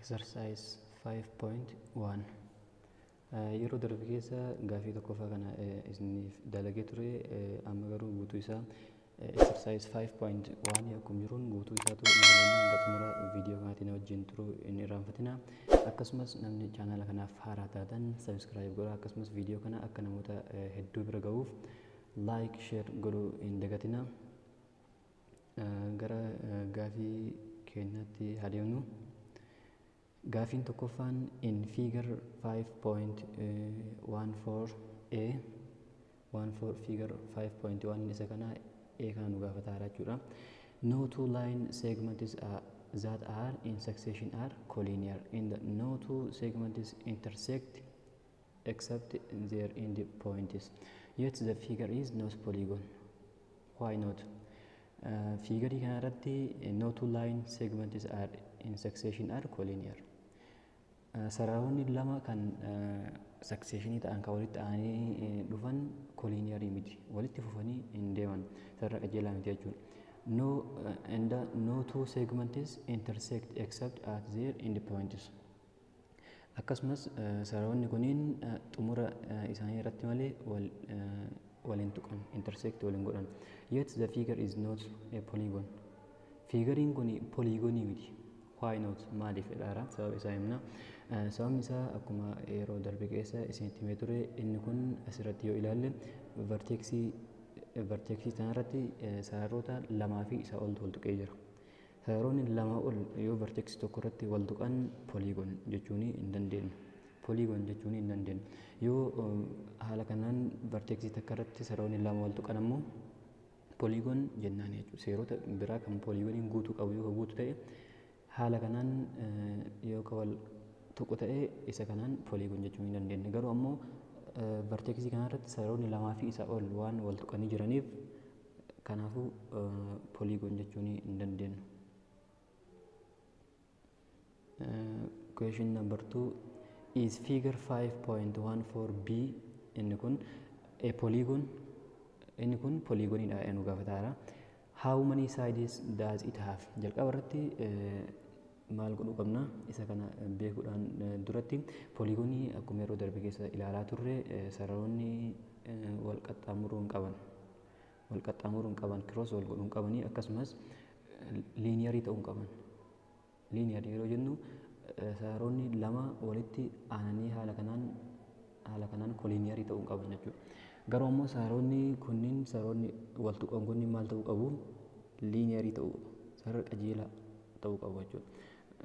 Exercise 5.1. Yeroo darbe keessa gaafii tokkoffaa kana isiniif dalagee ture. Amma garuu guutuu isaa exercise 5.1 akkuma jiruun guutuu isaatu ni dalagna. Hanga xumura viidiyoo kanaatiin wajjin turuu hin irraanfatina. Akkasumas namni chaanaala kanaaf haaraa taatan subscribe godhaa. Akkasumas viidiyoo kana akka namoota hedduu bira ga'uuf like, share godhuu hin dagatina. Gara gaafii keenyaatti haa deemnu. Gaafiin tokkoffaan in figure 5.14 a 14, figure 5.1 isa kana a kana nu gaafataa jechuudha. No two line segments are, that are in succession are collinear and no two segments intersect except their end points. Yet the figure is not polygon. Why not? Figurii kana irratti no two line segments are in succession are collinear. Sararoonni lama kan successionii ta'an, kan walitti aananii dhufan, collinearii miti. Walitti fufanii hin deeman. Sarara qajeelaa miti jechuudha. No and no two segments intersect except at their end points. Akkasumas sararoonni kuniin xumura isaanii irratti malee wal waliin tuqan, intersect waliin godhan. Yet the figure is not a polygon. Figuriin kun polygonii miti. Why not? Maaliif jedhaara? Sababa isaa himna. Sababni isaa akkuma yeroo darbe keessa isinitti himee ture, inni kun asirratti yoo ilaalle verteeksii sanarratti sararoota lamaa fi isaa oltu wal tuqee jira. Sararoonni lama ol yoo verteeksii tokko irratti wal tuqan polygon jechuun hin dandeenyu. Polygon jechuun hin dandeenyu. Yoo haala kanaan verteeksii takka irratti sararoonni lama wal tuqan ammoo polygon jennaan jechuudha. Seerota biraa kan polygoniin guutuu qabu yoo guutu ta'e, haala kanaan yoo ka wal tuqu ta'e, isa kanaan polygon jechuu hin dandeenya. Garuu ammoo verteeksii kanarratti sararoonni lamaa fi isaa ol waan wal tuqanii jiraniif, kanaafuu polygon jechuun hin dandeenyu. Question number 2 is figure 5.14b, inni kun a polygon, inni kun polygoniidha nu gaafataara. How many sides does it have? Jalqaba irratti maal godhuu qabna? Isa kana beekuudhaan duratti polygonii akkuma yeroo darbe keessa ilaalaa turre sararoonni wal qaxxaamuruu hin qaban. Wal qaxxaamuruu hin qaban, cross wal godhuu hin qabanii, akkasumas linearii ta'uu hin qaban. Linearii yeroo jennu sararoonni lama walitti aananii haala kanaan collinearii ta'uu hin qaban jechuudha. Garuu ammoo sararoonni kunniin, sararoonni wal tuqan kunniin maal ta'uu qabu? Linearii ta'uu qabu. Sarara qajeelaa ta'uu qabu jechuudha.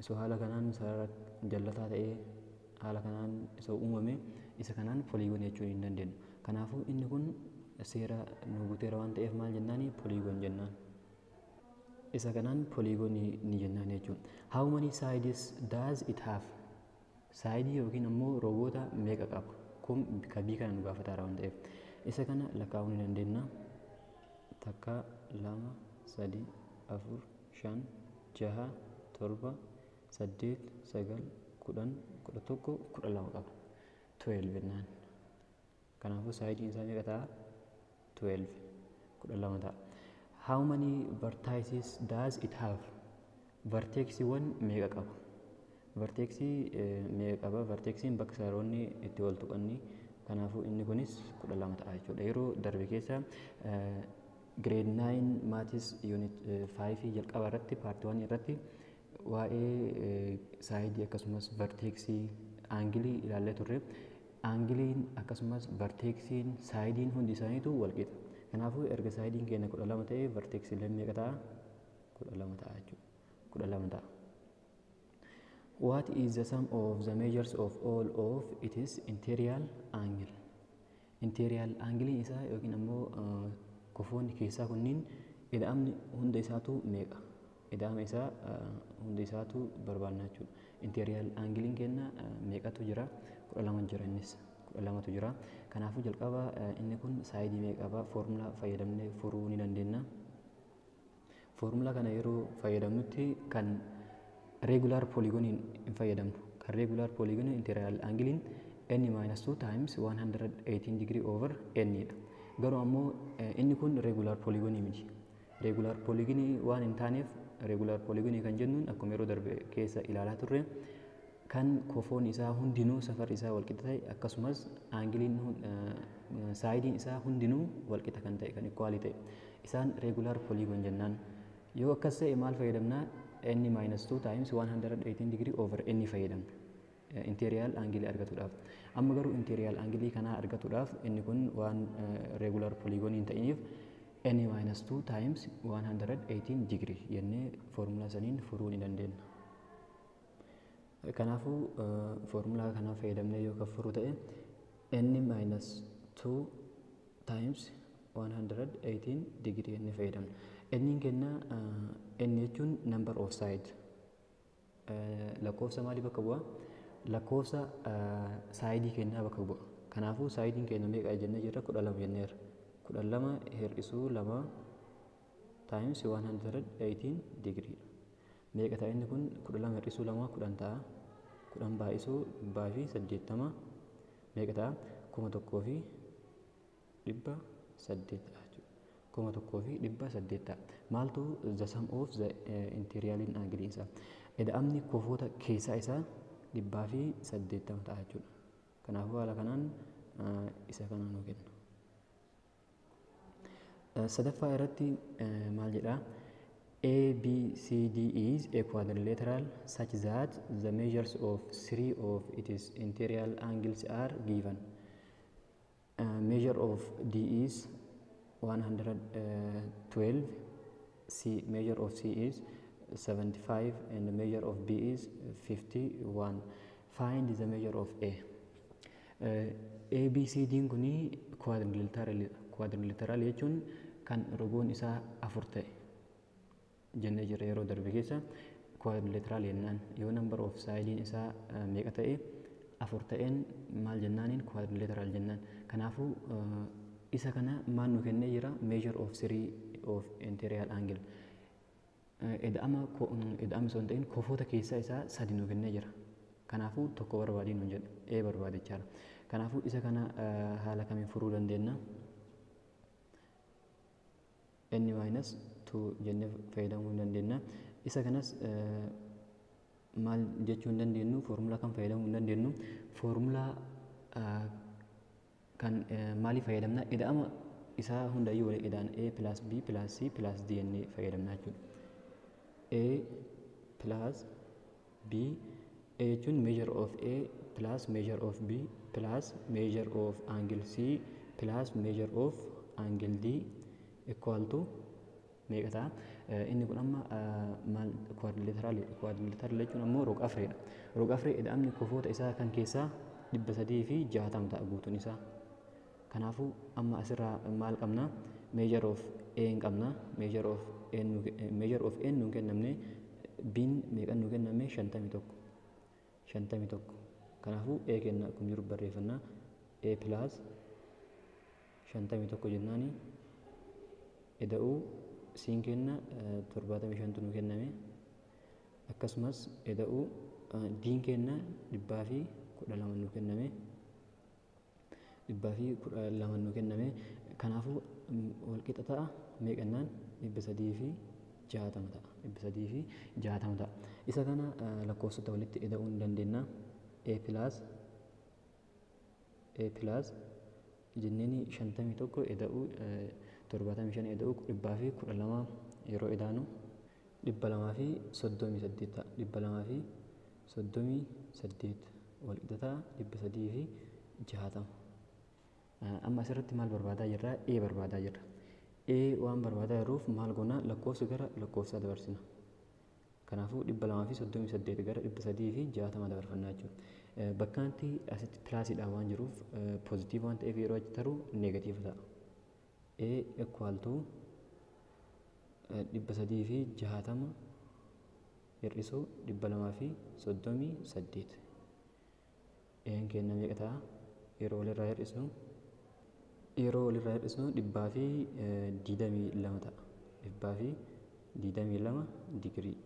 So haala kanaan sarara jallataa ta'ee haala kanaan isa uumame, isa kanaan polygon jechuu hin dandeenyu. Kanaafuu inni kun seera nu guuteera waan ta'eef maal jennaani? Polygon jennaan. Isa kanaan polygonii ni jennaan jechuudha. How many sides does it have? Saayidii yookiin ammoo rogoota meeqa qaba? Kun kabii kana nu gaafataara waan ta'eef. Isa kana lakkaa'uu ni dandeenya. Takka, lama, sadi, afur, shan, jaha, torba, saddeet, sagal, 10, 11, 12 qaba. 12 jennaan. Kanaafuu saayidiin isaa meeqa ta'a? 12, 12 ta'a. How many vertices does it have? Verteeksiiwwan meeqa qaba? Verteeksii meeqa qaba? Verteeksiin bakka sararoonni itti wal tuqanii, kanaafuu inni kunis 12 ta'a jechuudha. Yeroo darbe keessa grade 9 maths unit 5 jalqaba irratti part 1 irratti waa'ee saayidii akkasumas verteeksii, aangilii ilaallee turre. Aangiliin akkasumas verteeksiin, saayidiin hundi isaaniitu wal qixa. Kanaafuu erga saayidiin keenya 12 ta'e, verteeksiileen meeqa ta'a? 12 ta'a jechuudha. 12 ta'a. What is the sum of the measures of all of its interior angle? Interior angle isaa yookiin ammoo kofoonni keessaa kunniin ida'amni hunda isaatu meeqa? Ida'ama isaa hunda isaatu barbaanna jechuudha. Interior angiliin keenya meeqatu jira? 12 jira innis. 12tu jira. Kanaafuu jalqaba inni kun saayidii meeqa qaba? Foormulaa fayyadamnee furuu ni dandeenya. Foormulaa kana yeroo fayyadamnutti kan regular polygoniin hin fayyadamnu. Kan regular polygon interior angiliin n minus 2 times 118 degree over n dha. Garuu ammoo inni kun regular polygonii miti. Regular polygonii waan hin taaneef, regular polygonii kan jennuun akkuma yeroo darbe keessa ilaalaa turre Kan kofoon isaa hundinuu safarri isaa walqixa ta'e, akkasumas aangiliin sideiin isaa hundinuu walqixa kan ta'e, kan equal ta'e, isaan regular polygon jennaan. Yoo akkas ta'e maal fayyadamna? N minus 2 times 118 degree over n fayyadamna interior angle argatuudhaaf. Amma garuu interior angle kanaa argatuudhaaf inni kun waan regular polygon hin ta'iniif n minus 2 times 118 degree jennee foormulaa saniin furuu ni dandeenya. Kanaafuu foormulaa kana fayyadamnee yoo kan furuu ta'e, n minus 2 times 118 degree jennee fayyadamna. N kenna, n jechuun number of side, lakkoofsa maalii bakka bu'a? Lakkoofsa sideii kennaa bakka bu'a. Kanaafuu sideiin keenya meeqa jennee jirra? 12 jenneerra. 12 hir'isuu 2 times 118 degree meeqa ta'a inni kun? 12 hir'isuu 2 10 ta'a. 10 baay'isuu 180 meeqa ta'a? 1800 ta'a jechuudha. 1800 ta'a. Maaltu? The sum of the interior angle isaa. Ida'amni kofoota keessaa isaa 180 ta'a jechuudha. Kanaafuu haala kanaan isa kana nuu kenna. Sadaffaa irratti maal jedhaa? A, B, C, D is a quadrilateral such that the measures of three of its interior angles are given. Measure of D is 112, C, measure of C is 75 and the measure of B is 51. Find the measure of A. A, B, C, D kuni quadrilateral. Quadrilateral jechuun kan rogoon isaa afur ta'e jennee jirra yeroo darbe keessa. Quadrilateral jennaan yoo number of sideiin isaa meeqa ta'e, afur ta'een maal jennaaniin? Quadrilateral jennaan. Kanaafuu isa kana maal nu kennee jira? Measure of three of interior angle. Ida'ama, ida'ama osoo hin ta'in kofoota keessaa isaa sadi nu kennee jira. Kanaafuu tokko barbaadii nuun jedhe, ee barbaadichaadha. Kanaafuu isa kana haala kamiin furuu dandeenya? N minus 2 jennee fayyadamuu hin dandeenya. Isa kanas maal jechuu hin dandeenyu? Foormulaa kan fayyadamuu hin dandeenyu. Foormulaa kan maalii fayyadamna? Ida'ama isaa hundayyuu walii ida'an, A plus B plus C plus D jennee fayyadamna jechuudha. A plus B, A jechuun measure of A plus measure of B plus measure of angle C plus measure of angle D equal to meeqa ta'a? Inni kun amma maal? Quadrilateral. Quadrilateral jechuun ammoo roga afreedha. Roga afree ida'amni kofoota isaa kan keessaa 360 ta'a guutuun isaa. Kanaafuu amma asirraa maal qabna? Measure of A hin qabna. Measure of A nuun kennamne. B'n meeqan nuu kenname? 51. 51. Kanaafuu A kenna akkuma jiru barreeffannaa. A plus 51 jennaani, ida'uu C'n kenna 75tu nuu kenname, akkasumas ida'uu D'n kenna 112 nuu kenname, 112 nuu kenname. Kanaafuu walqixa ta'a meeqannaan? 360 ta'a, 360 ta'a. Isa kana lakkoofsota walitti ida'uu ni dandeenya. A plus, A plus jenneeni 51 ida'uu 75 ida'uu 112 yeroo idaanu 238 ta'a. 238 walqixa ta'a 360. Amma asirratti maal barbaadaa jirra? A barbaadaa jirra. A waan barbaadaa jirruuf maal goona? Lakkoofsa gara lakkoofsaa dabarsina. Kanaafuu 238 gara 360 dabarfannaa jechuudha. Bakka kanatti asitti plusiidhaan waan jiruuf, positive waan ta'eef, yeroo achi taru negative ta'a. A equal to 360 hir'isuu 238. A'n kenna meeqa ta'a? Yeroo walirraa hir'isnu, yeroo walirraa hir'isnu 122 ta'a. 122 digirii.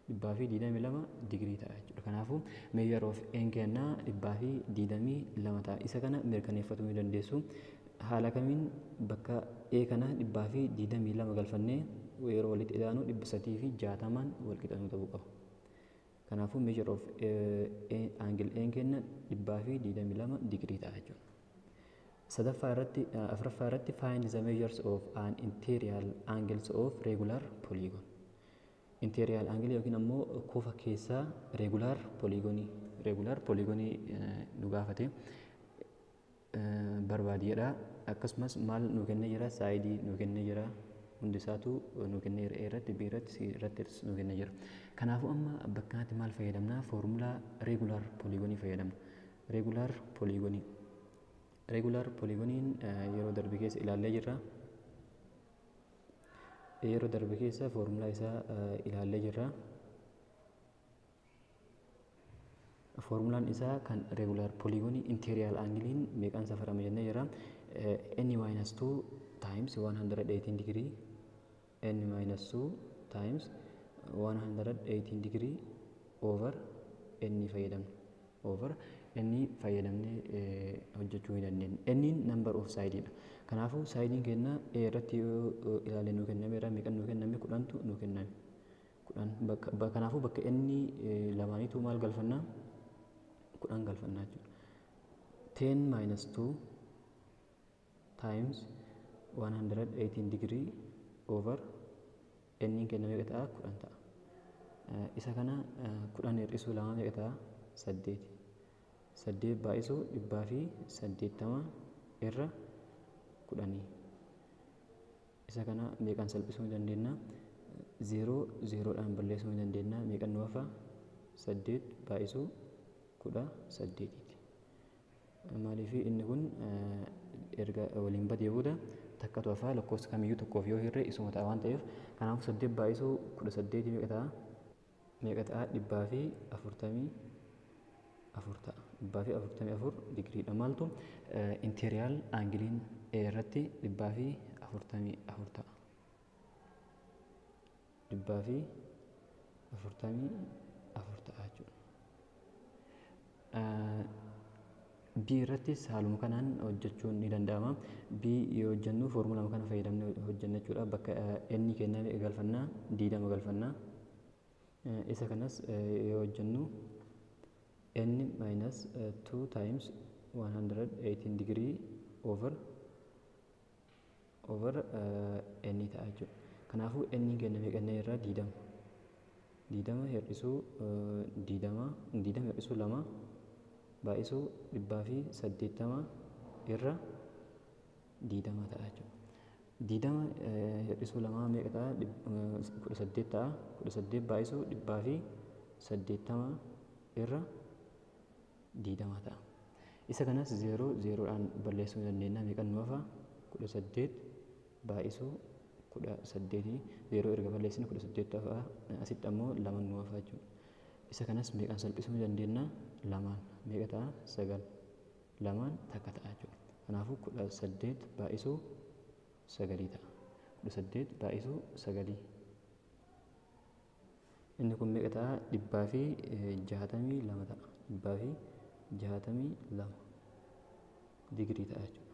122 digirii ta'a jechuudha. Kanaafuu measure of A'n kennaa 122 ta'a. Isa kana mirkaneeffatuu ni dandeessu. Haala kamiin? Bakka A kana 122 galfannee yeroo walitti idaanu 360n wal qixanuu ta'uu qaba. Kanaafuu measure of angle A kenna 122 digirii ta'a jechuudha. Sadaffaa irratti afuraffaa irratti find the measures of an interior angles of regular polygon. Interior angle yookiin ammoo kofa keessaa regular polygonii nu gaafate barbaadiidha. Akkasumas maal nu kennee jira? Saayidii nu kennee jira. Hundi isaatu nu kennee jira. A irratti, B irratti, C irratti nu kennee jira. Kanaafuu amma bakka kanatti maal fayyadamna? Foormulaa regular polygonii fayyadamna. Regular polygonii. Regular polygoniin yeroo darbe keessa ilaallee jirra. Yeroo darbe keessa foormulaa isaa ilaallee jirra. Foormulaan isaa kan regular polygonii interior angiliin meeqaan safarama jennee jirra. N minus 2 times 118 degree, n minus 2 times 118 degree over n fayyadamna. Over n fayyadamnee hojjechuu ni dandeenya. N number of side dha. Kanaafuu saayidiin keenya A irratti yoo ilaalle nuu kennameera. Meeqan nuu kenname? 10tu nuu kenname. 10 kanaafuu bakka n lamaaniitu maal galfannaa? 10 galfannaa jechuudha. 10 minus 2 times 118 degree over n kenna meeqa ta'a? 10 ta'a. Isa kana 10 hir'isuu 2 meeqa ta'a? 8. 8 baay'isuu 180 irra 10. Isa kana meeqaan salphisuu ni dandeenya? 0 0 dhaan balleessuu ni dandeenya. Meeqan nu hafa? 8 baay'isuu 18ti. Maaliif inni kun erga waliin badee booda takkatu hafaa lakkoofsa kamiyyuu tokkoof yoo hirre isuma ta'a waan ta'eef kanaafuu 8 baay'isuu 18 meeqa ta'a? Meeqa ta'a? 144 ta'a. 144 digiriidha. Maaltu interior angiliin A irratti 144 ta'a. 144 ta'a jechuudha. B irrattis haaluma kanaan hojjechuun ni danda'ama. B yoo hojjennu foormulaa kana fayyadamnee hojjenna jechuudha. Bakka n kenname galfannaa 20 galfannaa. Isa kanas yoo hojjennu n minus 2 times 118 degree over n ta'a jechuudha. Kanaafuu n kenname qannee irraa 20. 20 hir'isuu 20 20 hir'isuu 2 baay'isuu 180 irra 20 ta'a jechuudha. 20 hir'isuu 2 meeqa ta'a? 18 ta'a. 18 baay'isuu 180 irra 20 ta'a. Isa kanas 0 0 dhaan balleessuu dandeenya. Meeqan nu hafa? 18 baay'isuu 18 0 erga balleessine 18 hafa. Asitti ammoo 2 nu hafa jechuudha. Isa kanas meeqaan salphisuu dandeenya? 2 meeqa ta'a? 9 2 takka ta'a jechuudha. Kanaafuu 18 baay'isuu 9 ta'a. 18 baay'isuu 9. Inni kun meeqa ta'a? 162 ta'a. 162 digirii ta'a jechuudha.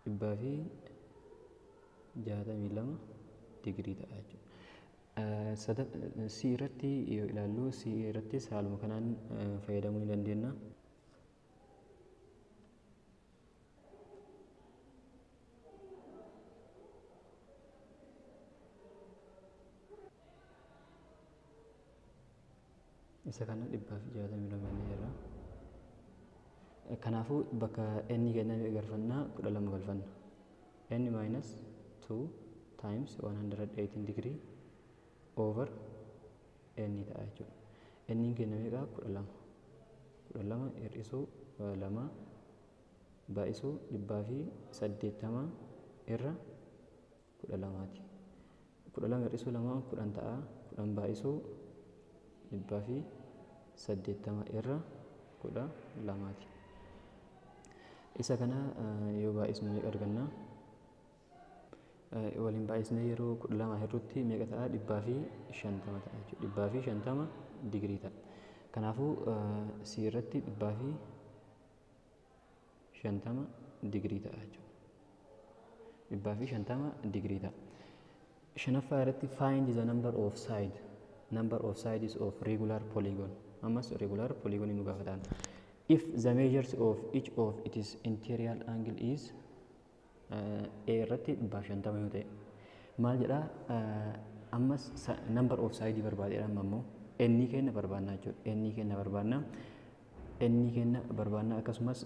162 digirii ta'a jechuudha. C irratti yoo ilaallu C irrattis haaluma kanaan fayyadamuu ni dandeenya. Isa kana 162 jennee jirra. Kanaafuu bakka n kenname galfannaa 12 galfanna. N minus 2 times 118 degree over n ta'a jechuudha. N kenname meeqa? 12. 12 hir'isuu 2 baay'isuu 180 irra 12ti. 12 hir'isuu 2 10 ta'a. 10 baay'isuu 180 irra 12ti. Isa kana yoo baay'isnu meeqa arganna? Waliin baay'isnee yeroo 12 hir'utti meeqa ta'a? 150 ta'a jechuudha. 150 digirii ta'a. Kanaafuu C irratti 150 digirii ta'a jechuudha. 150 digirii ta'a. Shanaffaa irratti find the number of side, number of sides of regular polygon. Ammas regular polygon nu gaafatan. If the measures of each of its interior angle is A irratti 150 yoo ta'e maal jedha? Ammas number of side barbaadeedha. Amma immoo n kenna barbaannaa jechuudha. N kenna barbaannaa, n kenna barbaannaa. Akkasumas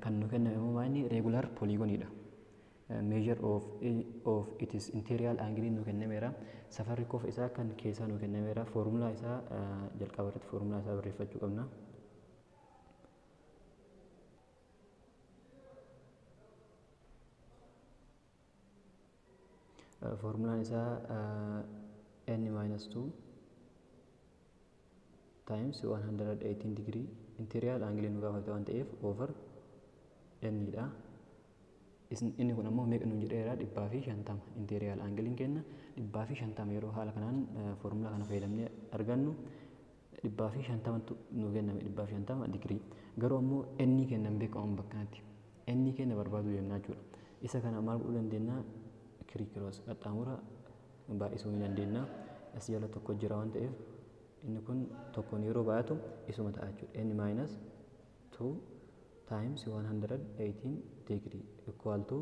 kan nu kenname immoo maal? Regular polygonidha. Measure of its interior angle nu kennameera. Safarri kofa isaa kan keessaa nu kennameera. Foormulaa isaa jalqaba irratti foormulaa isaa barreeffachuu qabna. Foormulaan isaa n minus 2 times 118 degree interior angle nu gaafate waan ta'eef over n dha. Inni kun ammoo meeqa nuun jedheera? 150. Interior angle kenna 150. Yeroo haala kanaan foormulaa kana fayyadamnee argannu 150 nu kenname, 150 digirii. Garuu ammoo n kennan beekamu bakka kanatti n kenna barbaaduu deemnaa jechuudha. Isa kana maal godhuu dandeenya? Criss-cross qaxxaamura baay'isuu ni dandeenya. As jala tokko jira waan ta'eef inni kun tokkoon yeroo baay'atu isuma ta'a jechuudha. N minus 2 times 118 degree equal to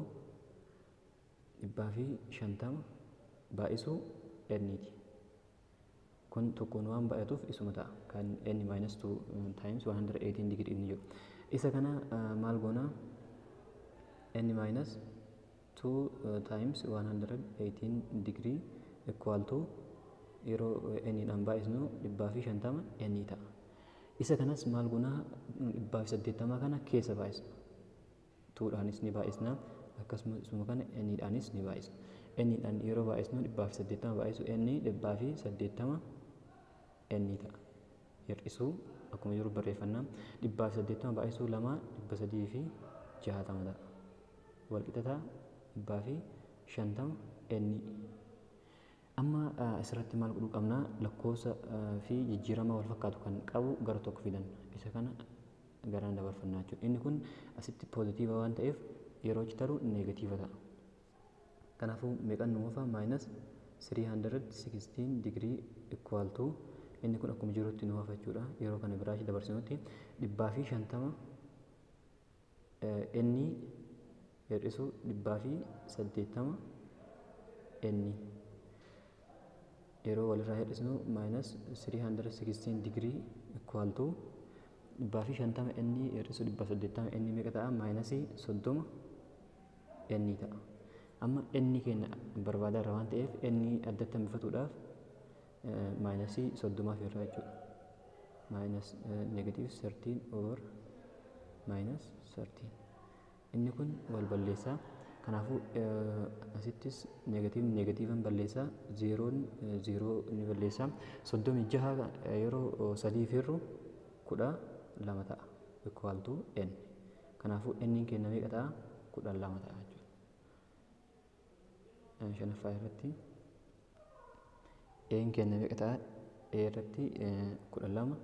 150 baay'isuu n ti. Kun tokkoon waan baay'atuuf isuma ta'a kan n minus 2 times 118 degree inni jedhu. Isa kana maal goona? N minus 2 times 118 degree equal to yeroo n dhaan baay'isnu 150 n ta'a. Isa kanas maal goona? 180 kana keessa baay'isna. 2dhaanis ni baay'isna, akkasumas isuma kana n dhaanis ni baay'isna. N dhaan yeroo baay'isnu 180 baay'isu n 180 n ta'a. Hir'isuu akkuma jiru barreeffannaa, 180 baay'isuu 2 360 ta'a. Walqixa ta'a 150 n. Amma asirratti maal godhuu qabna? Lakkoofsa fi jijjiirama wal fakkaatu kan qabu gara tokko fidan. Isa kana garaan dabarfannaa jechuudha. Inni kun asitti poozitiiva waan ta'eef yeroo achi taru neegatiiva ta'a. Kanaafuu meeqan nu hafa? Minus 316 degree equal to inni kun akkuma jirutti nu hafa jechuudha. Yeroo kana biraa achi dabarsinutti 150 inni hir'isu 180 inni yeroo walirraa hir'isnu minus 316 degree equal to 150 inni hir'isu 180 inni meeqa ta'a? Minus 30 inni ta'a. Amma inni keenya barbaadaa irra waan ta'eef inni addatti hambifatuudhaaf minus 30 irraa jechuudha. Minus negative 13 over minus 13. Inni kun wal balleessaa. Kanaafuu asittis negatiivni negatiivan balleessaa, zeeroon zeeroo ni balleessaa. 36 yeroo 3 firru 12 ta'a. Equal to n. Kanaafuu n keenya meeqa ta'a? 12 ta'a jechuudha. Shanaffaa irratti n keenya meeqa ta'a? A irratti 12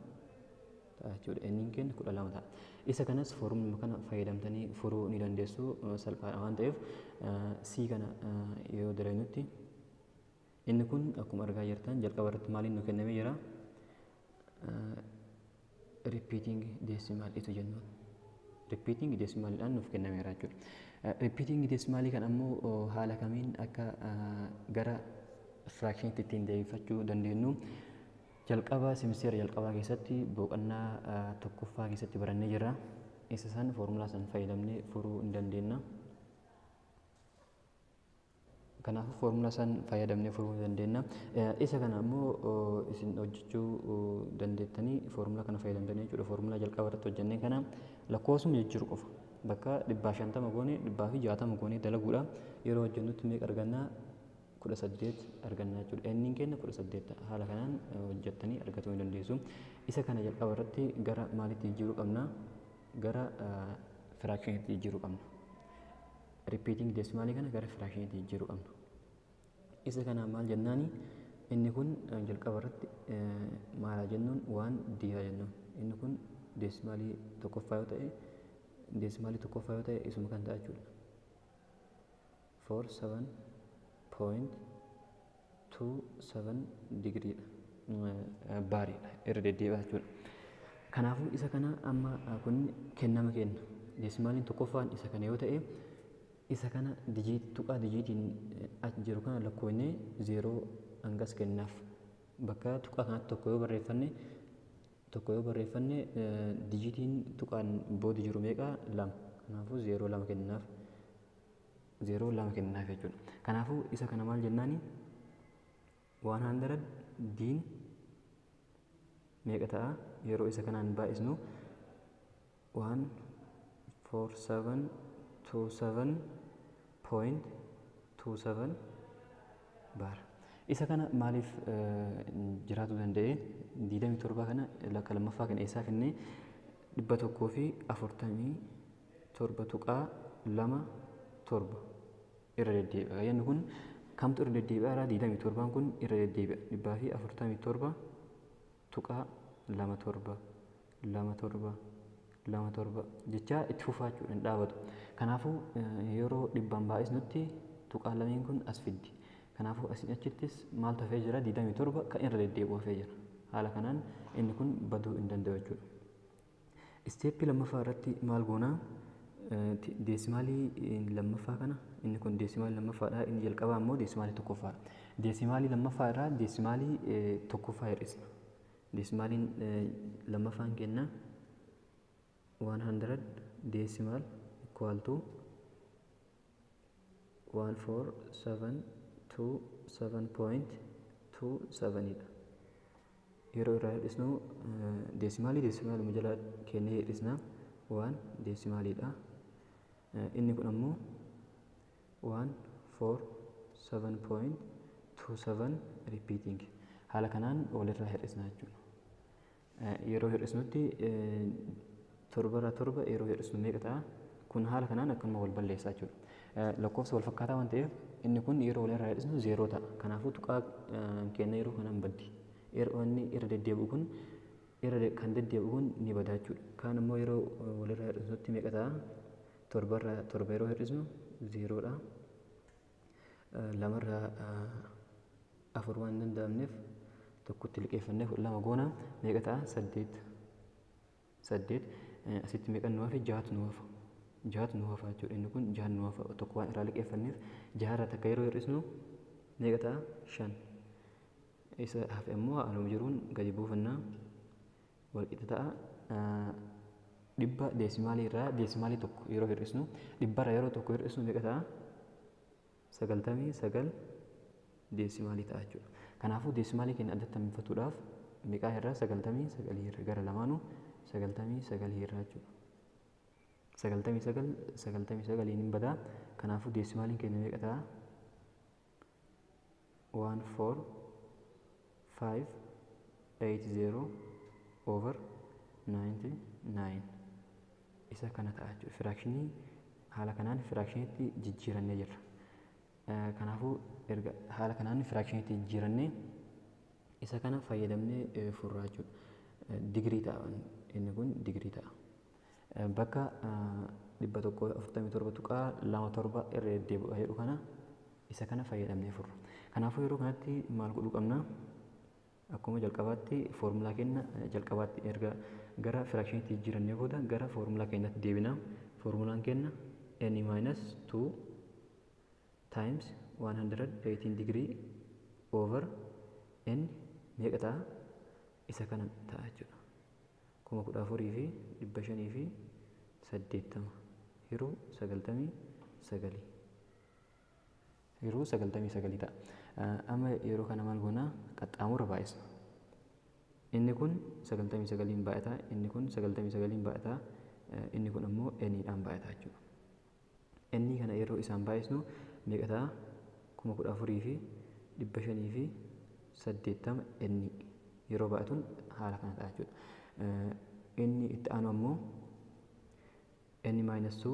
ta'a jechuudha. N keenya 12 ta'a. Isa kanas foormuma kana fayyadamtanii furuu ni dandeessu, salphaadha waan ta'eef. C kana yoo dalagnutti inni kun akkuma argaa jirtan jalqaba irratti maaliin nu kennamee jira? Repeating decimal itu jennuun. Repeating decimalidhaan nuuf kennameera jechuudha. Repeating decimalii kan ammoo haala kamiin akka gara fractionitti ittiin deebifachuu dandeenyu jalqaba simisteera jalqabaa keessatti boqonnaa tokkoffaa keessatti barannee jirra. Isa san foormulaa san fayyadamnee furuu ni dandeenya. Kanaafuu foormulaa san fayyadamnee furuu ni dandeenya. Isa kana ammoo isin hojjechuu dandeettanii foormulaa kana fayyadamtanii jechuudha. Foormulaa jalqaba irratti hojjennee kana lakkoofsuma jijjiiru qofa. Bakka 150 goonee 160 goonee dalaguudha. Yeroo hojjennutti meeqa argannaa? 18 argannaa jechuudha. Inni keenya 18 ta'a. Haala kanaan hojjettanii argachuu ni dandeessu. Isa kana jalqaba irratti gara maalitti jijjiiruu qabna? Gara firaakshiniitti jijjiiruu qabna. Repeating decimalii kana gara firaakshiniitti jijjiiruu qabna. Isa kana maal jennaani? Inni kun jalqaba irratti maal jennuun? Waan d haa jennuun. Inni kun deesimaalii tokkoffaa yoo ta'e, deesimaalii tokkoffaa yoo ta'e isuma kan ta'a jechuudha. 4 7 point 27 digriidha. Baariidha. Irra deddeebi'a jechuudha. Kanaafuu isa kana amma kun kennama kenna. Deesimaaliin tokkoffaan isa kana yoo ta'e isa kana tuqaa dijiitiin as jiru kana lakkoofnee 0 hangas kennaaf. Bakka tuqaa kanatti tokko yoo barreeffanne dijiitiin tuqaan booda jiru meeqa? 2. Kanaafuu 0 2 kennaaf. 0 2 kennaaf jechuudha. Kanaafuu isa kana maal jennaani? 100 diin meeqa ta'a? Yeroo isa kanaan baay'isnu 14727.27 bar. Isa kana maaliif jiraachuu danda'e? 27 kana lakka lammaffaa kana eessaa finnee 147.27 irra deddeebi'a. Inni kun kamtu irra deddeebi'a? 27 kun irra deddeebi'a. 147.27 27 27 jecha itti fufaa jechuudha, hin dhaabatu. Kanaafuu yeroo dhibbaan baay'isnutti tuqaa lameen kun as fiddi. Kanaafuu asiin achittis maaltu hafee jira? 27 kan irra deddeebi'u hafee jira. Haala kanaan inni kun baduu hin danda'u jechuudha. Isteeppii lammaffaa irratti maal goonaa? Deesimaalii lammaffaa kana, inni kun deesimaalii lammaffaadha. Inni jalqabaa immoo deesimaalii tokkoffaadha. Deesimaalii lammaffaa irraa deesimaalii tokkoffaa hir'isna. Deesimaaliin lammaffaan kenna 100 decimal equal to 14727.27 dha. Yeroo irraa hir'isnu deesimaalii deesimaaluma jala kennee hir'isna. 1 deesimaaliidha. Inni kun ammoo 147.27 repeating. Haala kanaan walirraa hir'isna jechuudha. Yeroo hir'isnutti torbarraa torba yeroo hir'isnu meeqa ta'a? Kun haala kanaan akkanuma wal balleessaa jechuudha. Lakkoofsa wal fakkaataa waan ta'eef inni kun yeroo walirraa hir'isnu 0 ta'a. Kanaafuu tuqaa kenna yeroo kanaan baddi. Yeroo inni irra deddeebi'u kun irra kan deddeebi'u kun ni bada jechuudha. Kaan immoo yeroo walirraa hir'isnutti meeqa ta'a? Torbarraa torba yeroo hir'isnu 0 dha. Lamarraa afur waan hin danda'amneef tokkotti liqeeffannee 12 goona meeqa ta'a? 8 8 asitti meeqa nu hafe? 6 nu hafa. 6 nu hafa jechuudha. Inni kun 6 nu hafa tokko waan irraa liqeeffanneef 6 irraa takka yeroo hir'isnu meeqa ta'a? 5. Isa hafe immoo haaluma jiruun gadi buufannaa walqixa ta'a. Dhibba deesimaalii irraa deesimaalii tokko yeroo hir'isnu dhibbarraa yeroo tokko hir'isnu meeqa ta'a? 99 deesimaalii ta'a jechuudha. Kanaafuu deesimaalii keenya addatti hambifatuudhaaf meeqaa irraa 99 irra gara lamaanuu 99 irraa jechuudha. 99 99 hin badaa. Kanaafuu deesimaaliin keenya meeqa ta'a? 14580 over 99 isa kana ta'a jechuudha. Firaakshinii haala kanaan firaakshiniitti jijjiirannee jirra. Kanaafuu erga haala kanaan firaakshiniitti jijjiirannee isa kana fayyadamnee furraa jechuudha. Digirii ta'a inni kun digirii ta'a. Bakka 147.27 irra deddeebi'a jedhu kana isa kana fayyadamnee furra. Kanaafuu yeroo kanatti maal godhuu qabna? Akkuma jalqabaatti foormulaa keenya jalqabaatti erga gara firaakshiniitti jijjiirannee booda gara foormulaa keenyatti deebina. Foormulaan keenya n minus 2 times 118 degree over n meeqa ta'a? Isa kana ta'a jechuudha. 14,580 hiruu 99 hiruu 99 ta'a. Amma yeroo kana maal goonaa? Qaxxaamura baay'isna. Inni kun 99 baay'ata, inni kun 99 baay'ata, inni kun ammoo n dhaan baay'ata jechuudha. N kana yeroo isaan baay'isnu meeqa ta'a? 14,580 n yeroo baay'atuun haala kana ta'a jechuudha. Inni itti aanu ammoo n minus 2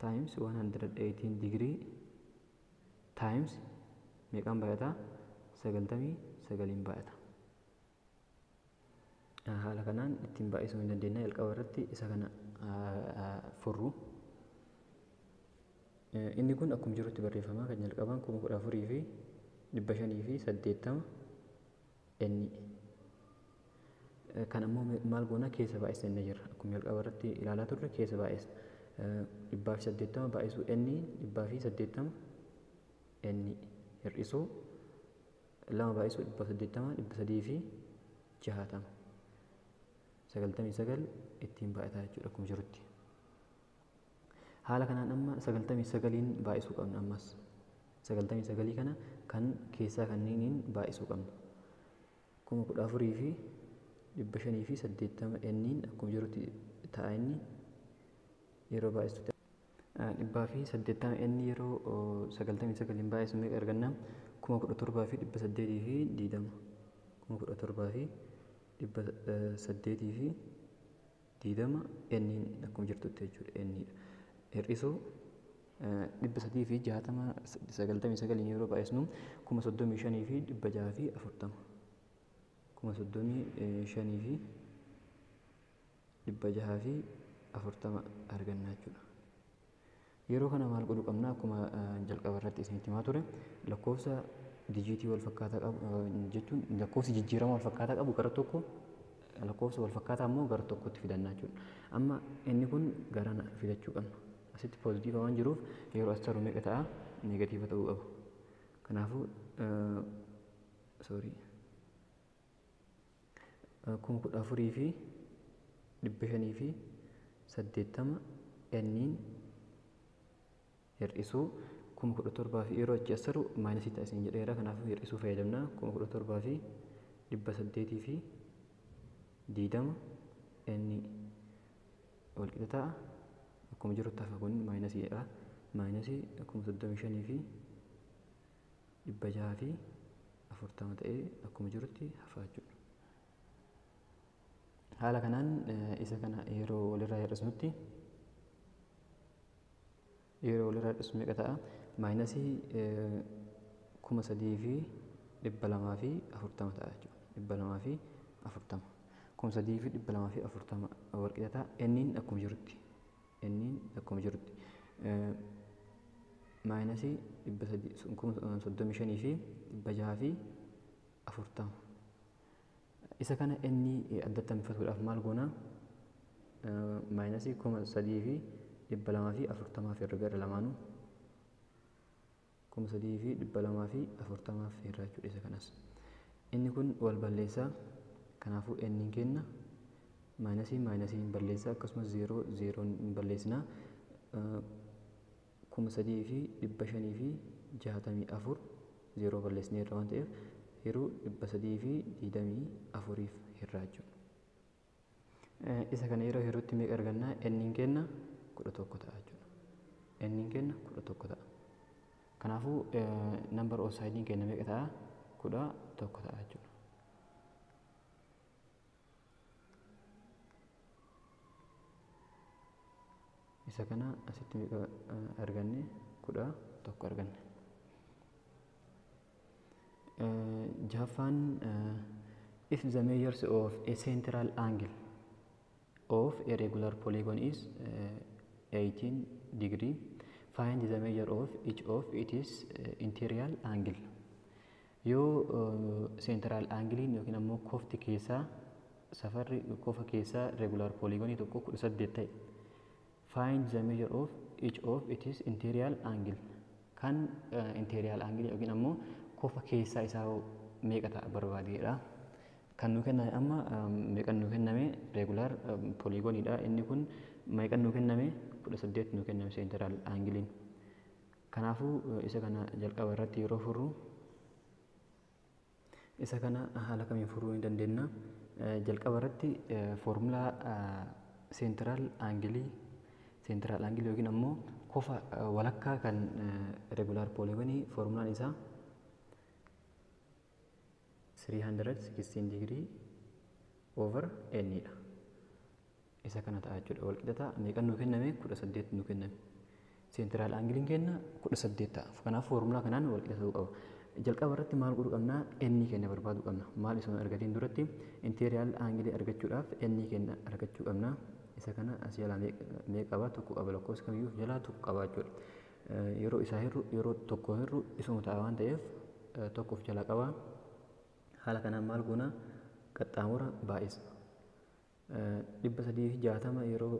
times 118 degree times meeqaan baay'ata? 99 baay'ata. Haala kanaan ittiin baay'isuu hin dandeenya. Jalqaba irratti isa kana furru. Inni kun akkuma jirutti barreeffama kan jalqabaan 14,580 n. Kan ammoo maal goona keessa baay'isna inni jira. Akkuma jalqaba irratti ilaalaa turre keessa baay'isna. 180 baay'isuu n 180 n hir'isuu 2 baay'isuu 180 360 99 ittiin baay'ataa jechuudha akkuma jirutti. Haala kanaan amma 99 baay'isuu qabna ammas. 99 kana kan keessaa kanneeniin baay'isuu qabna. 14,580 n akkuma jirutti ta'a inni yeroo baay'istu 180 n yeroo 99 baay'isu meeqa arganna? 17,820 17,820 n akkuma jirtutti jechuudha n dha. Hir'isuu 360 99 yeroo baay'isnu 35,640 35,640 arganna jechuudha. Yeroo kana maal godhuu qabna? Akkuma jalqaba irratti isinitti himaa ture lakkoofsa dijiitii wal fakkaataa qabu jechuun lakkoofsi jijjiirama wal fakkaataa qabu gara tokko lakkoofsa wal fakkaataa immoo gara tokkotti fidanna jechuudha. Amma inni kun garana fidachuu qabna. Asitti poozitiiva waan jiruuf yeroo as taru meeqa ta'a? Neegatiiva ta'uu qaba. Kanaafuu sorry 14,580 n hir'isuu 17,000 fi yeroo achi as taru maayinasii ta'a isin jedheera. Kanaafuu hir'isuu fayyadamna. 17,820 n wal qixa ta'a. Akkuma jirutti hafa kun maayinasiidha. Maayinasii 35,640 ta'ee akkuma jirutti hafa jechuudha. Haala kanaan isa kana yeroo walirraa hir'isnutti yeroo walirraa hir'isnu meeqa ta'a? Maayinasii 3,240 ta'a jechuudha. 240. 3,240 wal qixa ta'a. N'n akkuma jirutti. N'n akkuma jirutti. Maayinasii 35,640. Isa kana inni addatti hambifatuudhaaf maal goona? Maayinasii 3,240 irra gara lamaanuu 3,240 irra jechuudha isa kanas. Inni kun wal balleessaa. Kanaafuu n'n kenna maayinasii maayinasiin balleessaa akkasumas 0 0 balleessinaa 3,564 0 balleessinee irra waan ta'eef yeroo 324 hirraa jechuudha. Isa kana yeroo hiruutti meeqa arganna? N'n kenna 11 ta'a jechuudha. N'n kenna 11 ta'a. Kanaafuu number of side kenna meeqa ta'a? 11 ta'a jechuudha. Isa kana asitti meeqa arganne? 11 arganne. Jahaffaan if the measures of a central angle of a regular polygon is 18 degree, find the measure of each of its interior angle. Yoo central angle yookiin ammoo kofti keessaa safarri kofa keessaa regular polygonii tokko 18 ta'e, find the measure of each of its interior angle. Kan interior angle yookiin ammoo kofa keessaa isaa meeqa ta'a barbaadeedha. Kan nu kenname amma meeqan nu kenname regular polygoniidha. Inni kun meeqan nu kenname 18 nu kenname central angiliin. Kanaafuu isa kana jalqaba irratti yeroo furru isa kana haala kamiin furuu ni dandeenya? Jalqaba irratti foormulaa central angilii central angle yookiin ammoo kofa walakkaa kan regular polygonii foormulaan isaa 316 degree over n dha. Isa kana ta'a jechuudha. Wal qixa ta'a. Meeqan nu kenname? 18 nu kenname. Central angiliin kenna 18 ta'a. Kanaaf foormulaa kanaan wal qixa ta'uu qaba. Jalqaba irratti maal godhuu qabna? N kenna barbaaduu qabna. Maal isuma argatiin duratti interior angle argachuudhaaf n kenna argachuu qabna. Isa kana as jalaa meeqa qaba? Tokko qaba. Lakkoofsa kamiyyuu jalaa tokko qaba jechuudha. Yeroo isaa hirru yeroo tokko hirru isuma ta'a waan ta'eef tokko of jala qaba. Haala kanaan maal goona? Qaxxaamura baay'isna. 360 yeroo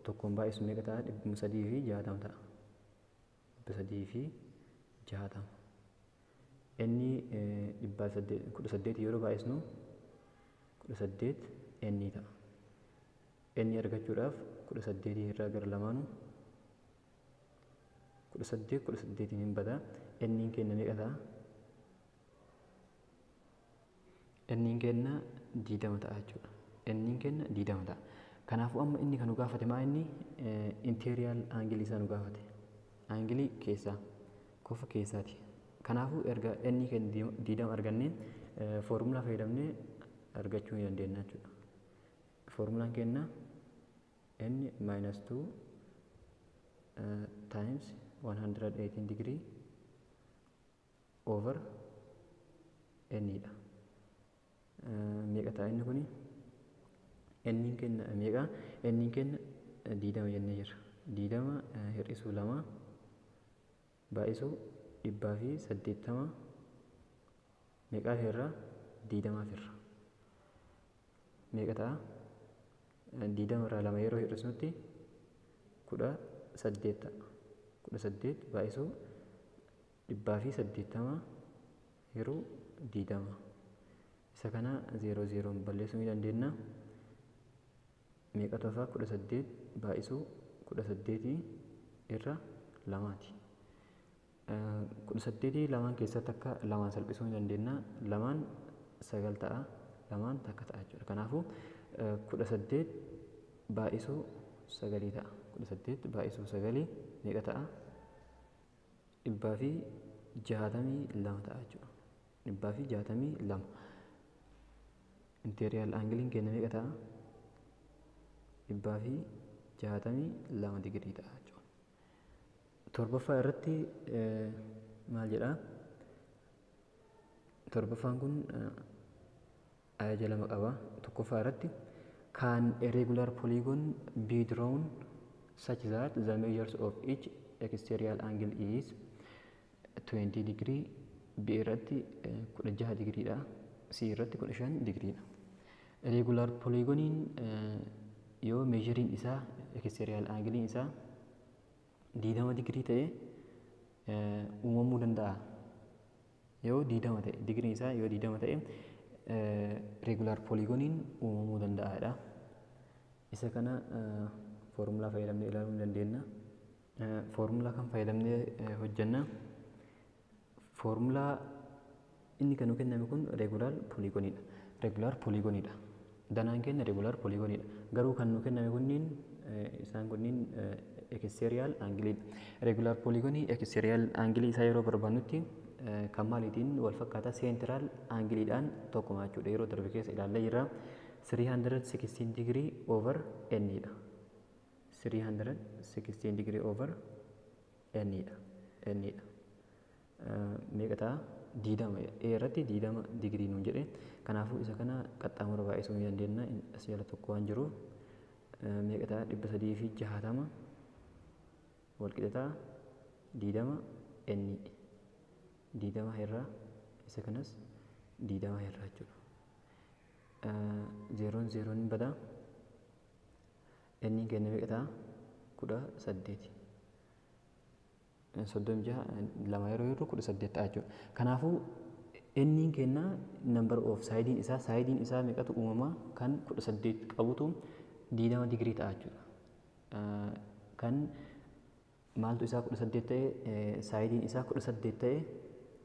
tokkoon baay'isu meeqa ta'a? 360 ta'a. 360. Inni 18 yeroo baay'isnu 18 inni ta'a. Inni argachuudhaaf 18 irraa gara lamaanuu 18 18 hin bada. Inni kenna meeqa ta'a? Inni kenna 20 ta'a jechuudha. Inni kenna 20 ta'a. Kanaafuu amma inni kan nu gaafate maa inni interior angle isaa nu gaafate. Angle keessaa kofa keessaati. Kanaafuu erga inni kenna 20 argannee foormulaa fayyadamnee argachuu ni dandeenya jechuudha. Foormulaan kenna n minus 2 times 118 degree over n dha. Meeqa ta'a inni kuni? N kenna meeqa? N kenna 20 jennee jirra. 20 hir'isuu 2 baay'isuu 180 meeqaaf irra? 20 irra. Meeqa ta'a? 20 irraa 2 yeroo hir'isnutti 18 ta'a. 18 baay'isuu 180 hiruu 20. Isa kana 0 0 balleessuu ni dandeenya. Meeqa ta'a? 18 baay'isuu 18 irra 2ti. 18 lamaan keessatti akka lamaan salphisuu ni dandeenya. Lamaan 9 ta'a. Lamaan takka ta'a jechuudha. Kanaafuu 18 baay'isuu 9 ta'a. 18 baay'isuu 9 meeqa ta'a? 162 ta'a jechuudha. 162. Interior angiliin keenya meeqa ta'a? 162 digirii ta'a jechuudha. Torbaffaa irratti maal jedhaa? Torbaffaan kun ajaja lama qaba. Tokkoffaa irratti can a regular polygon be drawn such that the measures of each exterior angle is 20 degree, B irratti 16 digriidha, C irratti 15 digriidha. Regular polygoniin yoo meeshariin isaa exterior angiliin isaa 20 digirii ta'e uumamuu danda'a. Yoo 20 ta'e digiriin isaa yoo 20 ta'e regular polygoniin uumamuu danda'aadha. Isa kana foormulaa fayyadamnee ilaaluu ni dandeenya. Foormulaa kan fayyadamnee hojjenna. Foormulaa inni kan nu kenname kun regular polygoniidha. Regular polygoniidha. Danaan keenya regular polygoniidha. Garuu kan nu kenname kunniin isaan kunniin exterior angiliidha. Regular polygonii exterior angilii isaa yeroo barbaannutti kan maaliitiin wal fakkaata? Central angiliidhaan tokkuma jechuudha. Yeroo darbe keessa ilaallee jirra. 316 degree over n dha. 316 degree over n dha. N dha. Meeqa ta'a? 20 A irratti 20 digirii nuun jedhe. Kanaafuu isa kana qaxxaamura baay'isuu ni dandeenya. As jala tokko waan jiruuf meeqa ta'a? 360 wal qixa ta'a 20 n 20 irraa isa kanas 20 irraa jechuudha. Zeeroon zeeroon badaa. Inni kenna meeqa ta'a? 18. 36 lama yeroo hirru 18 ta'a jechuudha. Kanaafuu inni kenna number of saayidiin isaa meeqatu uumamaa kan 18 qabutu 20 digirii ta'a jechuudha. Kan maaltu isaa 18 ta'e saayidiin isaa 18 ta'e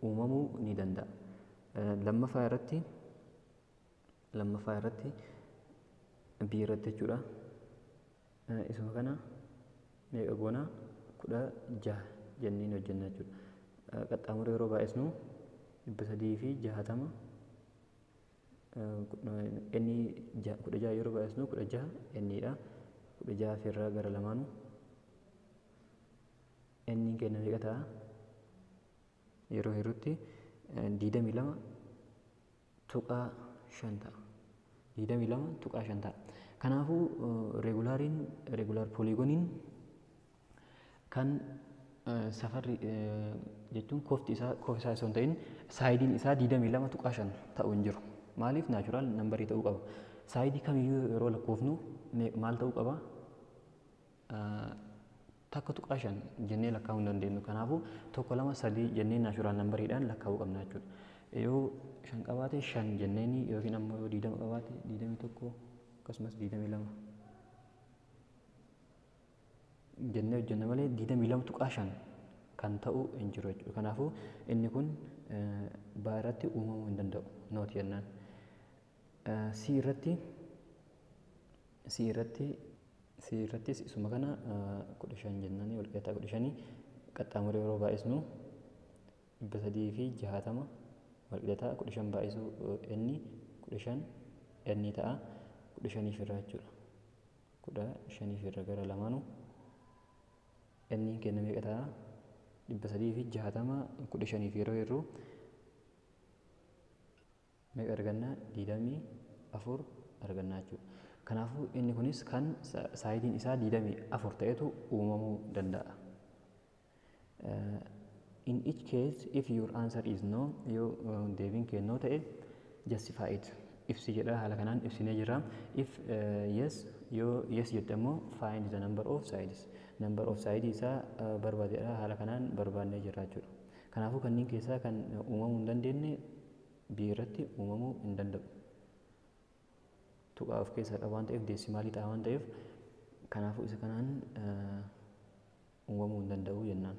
uumamuu ni danda'a. Lammaffaa irratti B irratti jechuudha. Isuma kana meeqa goona? 16 jenneen hojjenna jechuudha. Qaxxaamura yeroo baay'isnu 360 inni 16 yeroo baay'isnu 16 inni dha. 16 irraa gara lamaanuu inni kenna meeqa ta'a? Yeroo hirrutti 22.5 ta'a. 22.5 ta'a. Kanaafuu regular polygoniin kan Safarri jechuun kofti isaa kofi isaa osoo hin ta'in sideiin isaa 22.5 ta'u hin jiru. Maaliif? Natural numberii ta'uu qaba. Sideii kamiyyuu yeroo lakkoofnu maal ta'uu qaba? 1.5 jennee lakkaa'uu hin dandeenyu. Kanaafuu tokko, lama, sadii jennee natural numberiidhaan lakkaa'uu qabna jechuudha. Yoo shan qabaate shan jenneeni, yookiin ammoo yoo 20 qabaate 21, akkasumas 22 jennee hojjenna malee 22.5 kan ta'u hin jiru jechuudha. Kanaafuu inni kun B irratti uumamuu hin danda'u, not jennaan. C irrattis isuma kana 15 jennaani, walqixxaa 15 qaxxaamuree yeroo baay'isnu 360 walqixxaa 15 baay'isuu inni 15 inni ta'a, 15 irraa jechuudha. 15 irra gara lamaanuu inni kenna meeqa ta'a? 360 15f yeroo hirru meeqa arganna? 24 arganna jechuudha. Kanaafuu inni kunis kan sideiin isaa 24 ta'etu uumamuu danda'a. In each case, if your answer is no, yoo deebiin kee no ta'e, justify it. Ibsi jedha, haala kanaan ibsinee jira. If yes, yoo yes jette immoo, find the number of sides. Number of sides isaa barbaadeedha, haala kanaan barbaannee jira jechuudha. Kanaafuu kanneen keessaa kan uumamuu hin dandeenye B irratti uumamuu hin danda'u. Tuqaa of keessaa qaba waan ta'eef, decimalii ta'a waan ta'eef, kanaafuu isa kanaan uumamuu hin danda'u jennaan.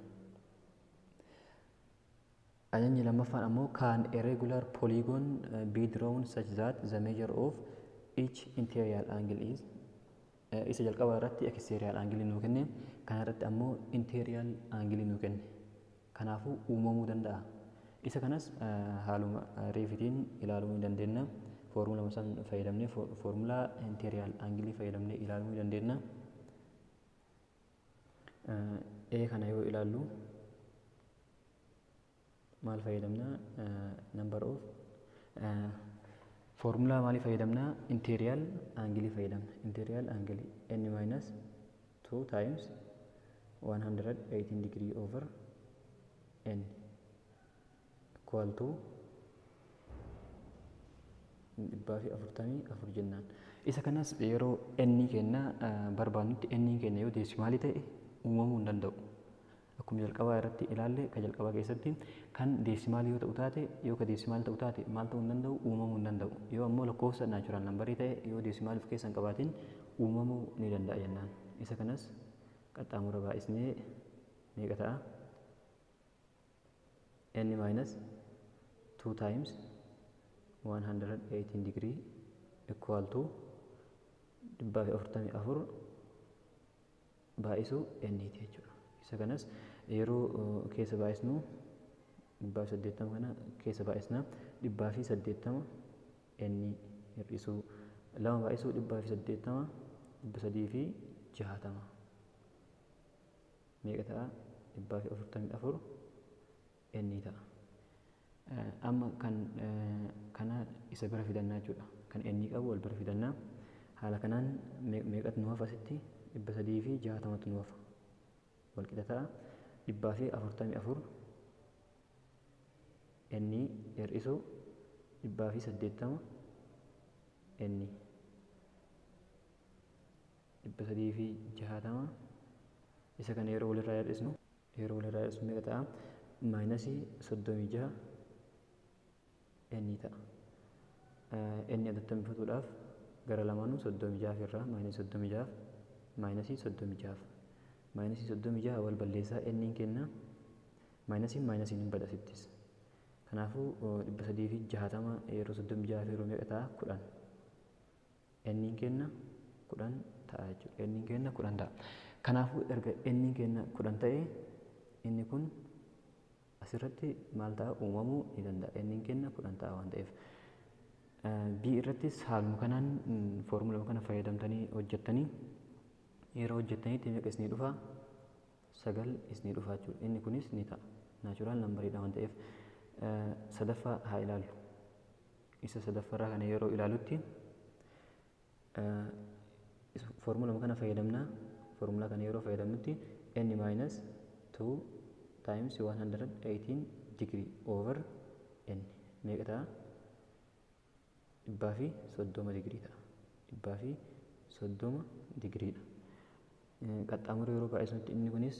Ajajni lammaffaan ammoo, can a regular polygon be drawn such that the measure of each interior angle is? Isa jalqabaa irratti exterior angle nuu kenne, kana irratti ammoo interior angle nuu kenne. Kanaafuu uumamuu danda'a. Isa kanas haaluma reefitiin ilaaluu ni dandeenya. Foormula san fayyadamnee, foormulaa interior angle fayyadamnee ilaaluu ni dandeenya. E kana yoo ilaallu maal fayyadamna? Number of foormulaa maalii fayyadamna? Interior angle fayyadamna. Interior angle n minus 2 times 118 degree over n equal to 144 jennaan. Isa kanas yeroo n kenna barbaadnutti, n kenna yoo decimalii ta'e uumamuu hin danda'u. Akkuma jalqabaa irratti ilaalle, ka jalqabaa keessatti kan decimalii yoo ta'u taate, yoo ka decimalii ta'u taate maal ta'uu hin danda'u? Uumamuu hin danda'u. Yoo ammoo lakkoofsa natural numberii ta'e, yoo decimalii of keessa hin qabaatin uumamuu ni danda'a jennaan. Isa kanas qaxxaamura baay'isnee meeqa ta'a? N minus 2 times 118 degree equal to 144 baay'isuu n jechuudha. Isa kanas yeroo keessa baay'isnu, 180 kana keessa baay'isna, 180 n hir'isuu lama baay'isuu 180, 360 meeqa ta'a? 144 n ta'a. Amma kan kana isa bira fidannaa jechuudha. Kan n qabu wal bira fidannaa. Haala kanaan meeqatu nu hafa asitti? 360tu nu hafa. Wal qixa ta'a. 144 n hir'isuu 180 n, 360 isa kana yeroo walirraa hir'isnu meeqa ta'a? Minusii 36 n ta'a. N adattamifatuudhaaf gara lamaanuu 36 irraa minusii 36, minusii 36, minusii 36 wal balleessaa, n kenna minusiin minusiin hin badasittis. Kanaafuu 360 yeroo 36 yeroo meeqa ta'a? 10. N kenna 10 ta'a jechuudha. N kenna 10 ta'a. Kanaafuu erga n kenna 10 ta'e, inni kun asirratti maal ta'a? Uumamuu ni danda'a. N kenna 10 ta'a waan ta'eef. B irrattis haaluma kanaan foormulama kana fayyadamtanii hojjettanii, yeroo hojjettanitti meeqa isinii dhufa? Sagal isinii dhufa jechuudha. Inni kunis ni ta'a. Natural numberiidha waan ta'eef. Sadaffaa haa ilaallu. Isa sadaffaarraa kana yeroo ilaalutti foormulama kana fayyadamnaa. Foormulaa kana yeroo fayyadamnutti n minus 2 times 118 degree over n meeqa ta'a? 130 digirii ta'a. 130 digiriidha. Qaxxaamura yeroo baay'isnutti inni kunis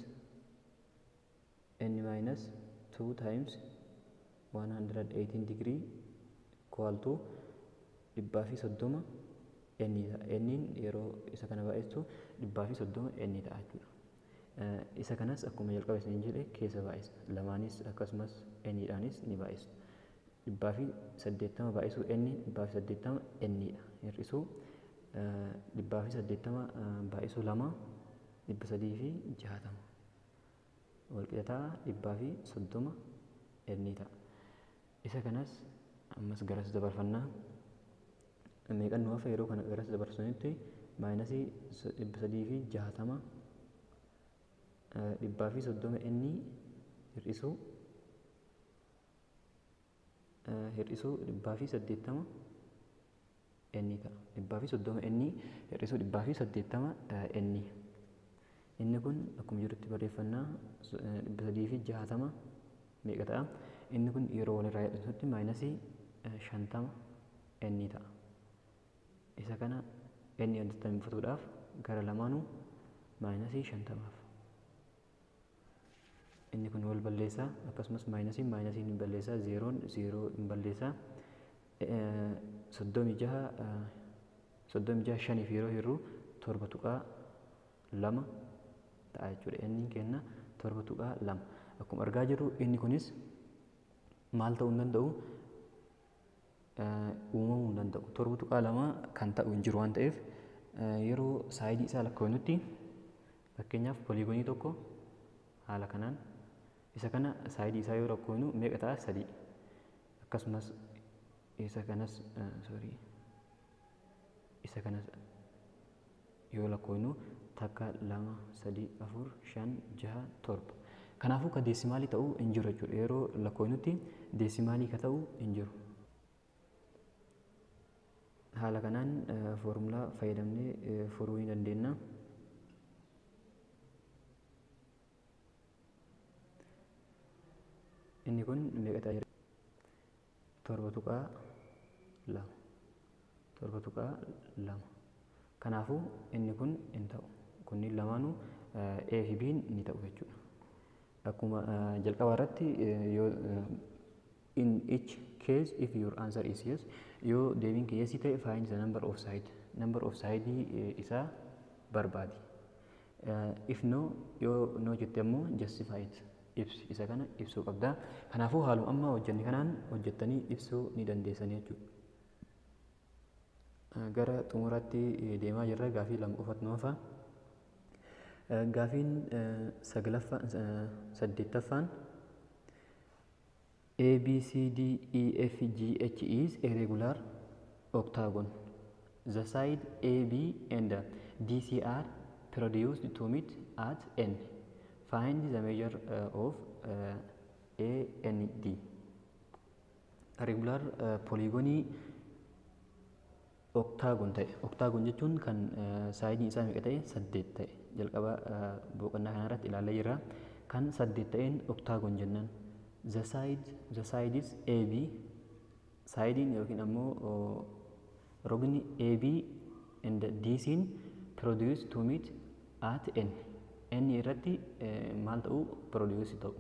n minus 2 times 118 degree equal to 130 n ta'a. N'n yeroo isa kana baay'istu 130 n ta'a jechuudha. Isa kanas akkuma jalqaba isiniin jedhe keessa baay'isna. Lamaanis akkasumas n dhaanis ni baay'isna. 180 baay'isuu n 180 n dha. Hir'isuu 180 baay'isuu 2 360 walqixa ta'a 130 n ta'a. Isa kanas ammas garas dabarfannaa. Meeqan nu hafa yeroo kana garas dabarsanitti maayinasii 360 130 n hir'isuu 180 n ta'a. 130 n hir'isuu 180 n. Inni kun akkuma jirutti barreeffannaa 360 meeqa ta'a? Inni kun yeroo walirraa hir'isutti maayinasii 50 n ta'a. Isa kana n walitti hambifatuudhaaf gara lamaanuu maayinasii 50. Inni kun wal balleessaa, akkasumas maayinasiin maayinasiin hin balleessaa, zeeroon zeeroo hin balleessaa. 36 shaniif yeroo hir'u 7.2 ta'a jechuudha. Inni kenna 7.2. Akkuma argaa jirru inni kunis maal ta'uu hin danda'u? Uumamuu hin danda'u. 7.2 kan ta'u hin jiru waan ta'eef yeroo saayidii isaa lakkoofnutti fakkeenyaaf pooliigoonii tokko haala kanaan isa kana saayidii isaa yoo lakkoofnu meeqa ta'a? 3. Akkasumas isa kanas isa kanas yoo lakkoofnu 1 2 3 4 5 6 7. Kanaafuu ka deesimaalii ta'uu hin jiru jechuudha. Yeroo lakkoofnutti deesimaalii ka ta'u hin jiru. Haala kanaan foormulaa fayyadamnee furuu ni dandeenya. Inni kun meeqa ta'a? 7.2. 7.2. Kanaafuu inni kun hin ta'u. Kunniin lamaanuu A fi B ni ta'u jechuudha. Akkuma jalqaba irratti yoo in each case if your answer is yes, yoo deebiin kee yes ta'e find the number of side. Number of side isaa barbaadi. If no, yoo no jette ammoo justify it. Ibsi isa kana ibsuu qabda. Kanaafuu haaluma amma hojjenne kanaan hojjettanii ibsuu ni dandeessanii jechuudha. Gara xumuraatti deemaa jirra. Gaafii lama qofatu nu hafa. Gaafiin 8ffaan A B C D E F G H is a regular octagon. The side A B and D C are produced to meet at N. Find the measure of A N D. Regular polygonii octagon ta'e. Octagon jechuun kan saayidiin isaa meeqa ta'e? 8 ta'e. Jalqaba boqonnaa kanarratti ilaallee jirra. Kan 8 ta'een octagon jennaan. The side is AB. Saayidiin yookiin ammoo rogni AB and DC produce to meet at N. N irratti maal ta'u? Produce ta'u.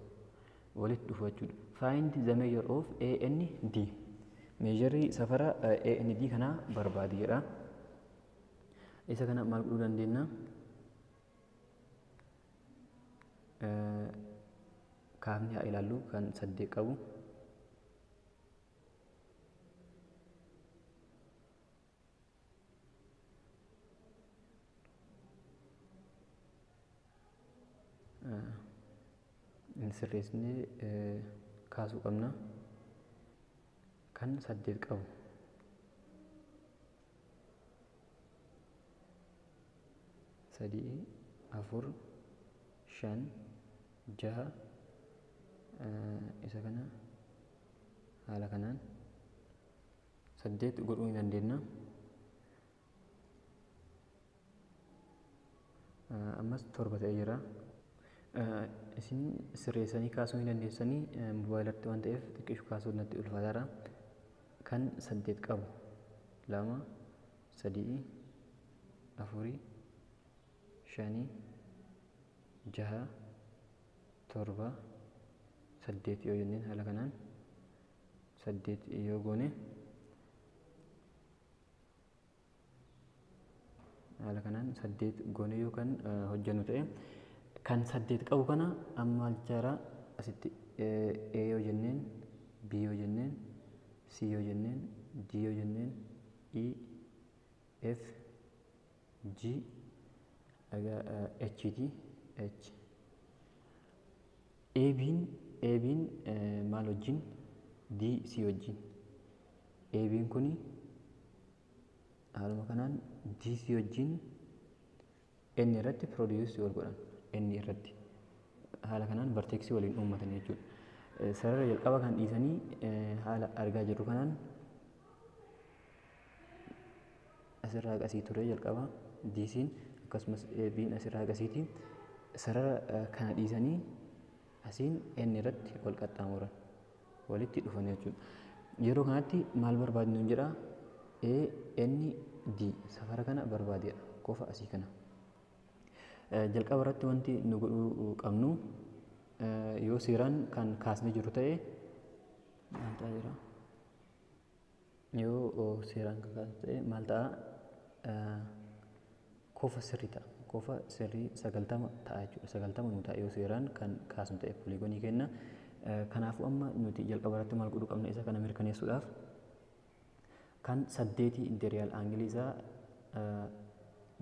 Walitti dhufu jechuudha. Find the measure of AND. Meejarii safara AND kanaa barbaadi jedha. Isa kana maal godhuu dandeenya? Kaafni haa ilaallu kan 8 qabu. Sirreessinee kaasuu qabna. Kan 8 qabu. 3 4 5 6 isa kana haala kanaan 8 godhuu ni dandeenya. Ammas 7 ta'ee jira. Isin sirreessanii kaasuu hin dandeessanii mobaayilatti waan ta'eef xiqqishu kaasuu natti ulfaataadha. Kan 8 qabu 2 3 4 5 6 7 8 yoo jenneen haala kanaan 8 yoo goone haala kanaan 8 goone yoo kan hojjennu ta'e kan 8 qabu kana amma maal jechaadha asitti A yoo jenneen B yoo jenneen C yoo jenneen D yoo jenneen E F G H T H A B'n maal wajjin D C wajjin A B'n kuni haaluma kanaan D C wajjin N irratti produce wal godhan N irratti haala kanaan verteeksii waliin uummatan jechuudha. Sarara jalqaba kan dhiisanii haala argaa jirru kanaan asirraa qasii ture jalqaba DC'n akkasumas AB'n asirraa qasiiti. Sarara kana dhiisanii asiin N irratti wal qaxxaamuran walitti dhufan jechuudha. Yeroo kanatti maal barbaadnu jedha A N D safara kana barbaadeedha qofa asii kana. Jalqaba irratti wanti nu godhuu qabnu yoo seeraan kan kaasnee jiru ta'e maal ta'a jira? Yoo seeraan kan kaasne ta'e maal ta'a? Kofa sirrii ta'a. Kofa sirrii 90 ta'a jechuudha. 90 nu ta'a yoo seeraan kan kaasnu ta'e pooligoonii kenna. Kanaafuu amma nuti jalqaba irratti maal godhuu qabna isa kana mirkaneessuudhaaf kan 8 interiyaal aangilii isaa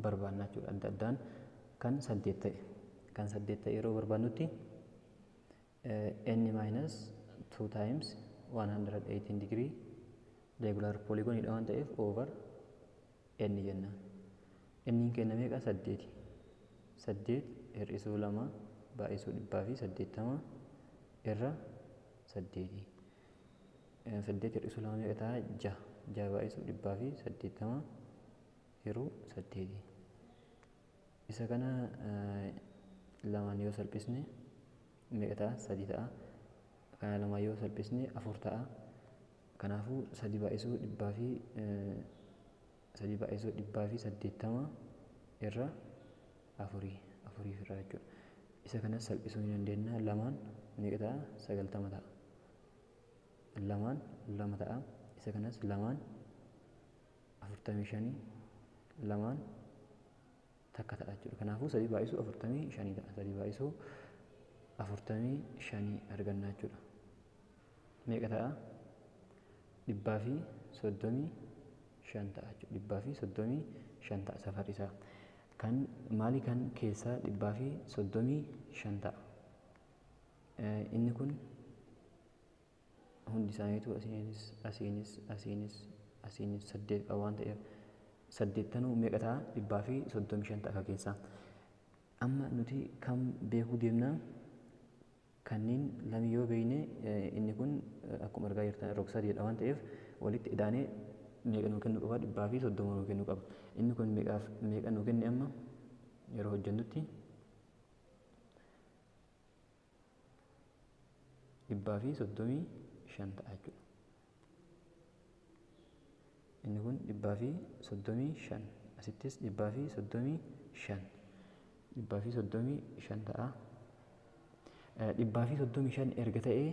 barbaanna jechuudha. Adda addaan kan 8 ta'e. Kan 8 ta'e yeroo barbaannutti n minus 2 times 118 degree regular polygon dha waan ta'eef over n jenna. N kenna meeqa? 8. 8 hir'isuu 2 baay'isuu 180 irra 8. 8 hir'isuu 2 meeqa ta'a? 6. 6 baay'isuu 180 yeroo 8. Isa kana lamaan yoo salphisne meeqa ta'a? 3 ta'a. Kana lamaan yoo salphisne 4 ta'a. Kanaafuu 3 baay'isuu 180 irra 4 irraa jechuudha. Isa kanas salphisuu ni dandeenya. Lamaan meeqa ta'a? 90 ta'a. Lamaan 2 ta'a. Isa kanas lamaan 45 lamaan takka ta'a jechuudha. Kanaafuu 3 baay'isuu 45 ta'a. 3 baay'isuu 45 arganna jechuudha. Meeqa ta'a? 135 ta'a jechuudha. 135 ta'a safarri isaa. Kan maali kan keessaa 135 ta'a. Inni kun hundi isaaniitu asiinis asiinis asiinis asiinis 8 qaba waan ta'eef 8 meeqa ta'a? 135 ta'a akka keessaa. Amma nuti kam beekuu deemna? Kanneen lami yoo beekne inni kun akkuma argaa jirtan rog-sadeedha waan ta'eef walitti idaanee meeqa nuu kennuu qaba? 130 nuu kennuu qaba. Inni kun meeqaaf meeqa nuu kenne amma yeroo hojjennutti 135 ta'a jechuudha. Inni kun 135 asittis 135 135 ta'a. 135 erga ta'ee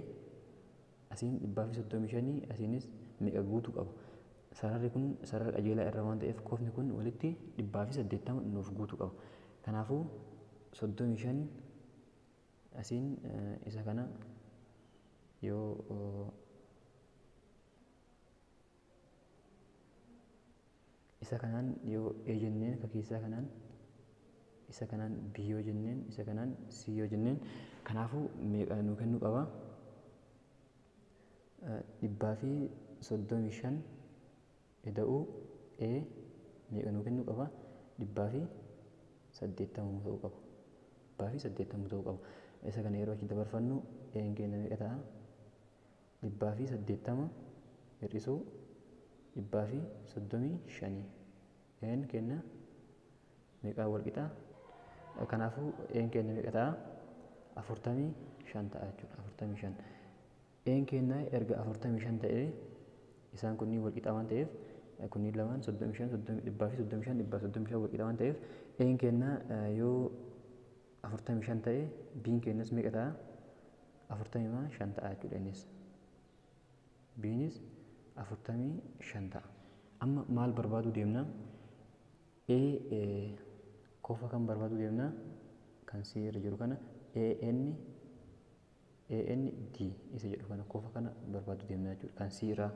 asiin 135 asiinis meeqa guutuu qaba? Sararri kun sarara qajeelaa irra waan ta'eef kofni kun walitti 180 nuuf guutuu qaba. Kanaafuu 35 asiin isa kana yoo isa kanaan yoo A jenneen ka keessaa kanaan isa kanaan B yoo jenneen isa kanaan C yoo jenneen kanaafuu meeqa nuu kennuu qaba? 135 ida'uu A meeqa nuu kennuu qaba? 180 ta'uu qaba. 180 ta'uu qaba. Isa kana yeroo achi dabarfannu A'n keenya meeqa ta'a? 180 hir'isuu 135. A'n keenya meeqaan wal qixa? Kanaafuu A'n keenya meeqa ta'a? 45 ta'a jechuudha. 45. Een keenya erga 45 ta'ee isaan kunniin wal qixa waan ta'eef kunniin lamaan 35 135 135 wal qixa waan ta'eef een keenya yoo 45 ta'e biin keenyas meeqa ta'a? 45 ta'a jechuudha innis. Biinis 45 ta'a. Amma maal barbaaduu deemna? A kofa kan barbaaduu deemna? Kan C irra jiru kana AN AND isa jedhu kana kofa kana barbaaduu deemna jechuudha. Kan C irraa.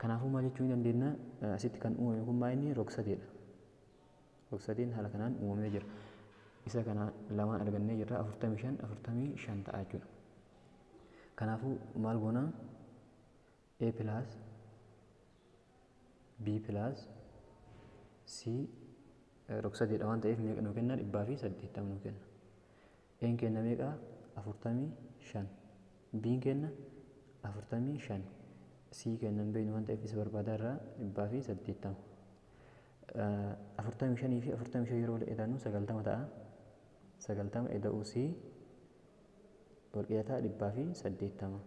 Kanaafuu maal jechuu ni dandeenya? Asitti kan uumame kun maal inni rog-sadeedha. Rog-sadeen haala kanaan uumamee jira. Isa kana lamaan argannee jirra. 45 45 ta'a jechuudha. Kanaafuu maal goona? A plus B plus C rog-sadeedha waan ta'eef meeqa nuu kenna? 180 nuu kenna. Een kenna meeqa? 45. B'n kenna 45. C kenna hin beeknu waan ta'eef isa barbaadaa irraa 180. 45 fi 45 yeroo wal qixaannu 90 ta'a. 90 ida'uu C wal qixa ta'a 180.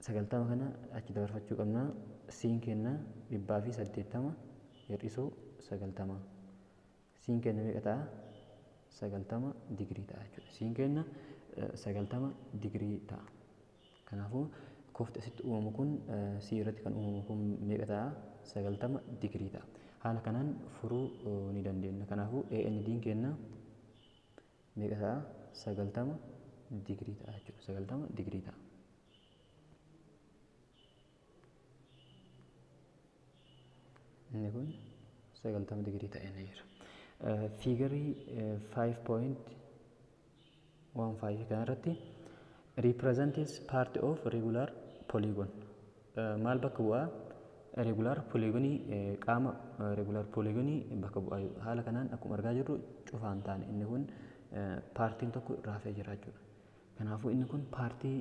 90 kana achi dabarfachuu qabna. C'n kenna 180 hir'isuu 90. C'n kenna meeqa ta'a? 90 digirii ta'a jechuudha. C'n kenna 90 digirii ta'a. Kanaafuu kofti asitti uumamu kun C irratti kan uumamu kun meeqa ta'a? 90 digirii ta'a. Haala kanaan furuu ni dandeenya. Kanaafuu AND'n kenna meeqa ta'a? 90 digirii ta'a jechuudha. 90 digirii ta'a. Inni kun 90 digirii ta'ee ni jira. Fiigarii 5.15 kanarratti represents part of regular polygon. Maal bakka bu'aa? Regular polygonii qaama regular polygonii bakka bu'aa. Haala kanaan akkuma argaa jirru cufaan taane inni kun paartiin tokko raafee jira jechuudha. Kanaafuu inni kun paartii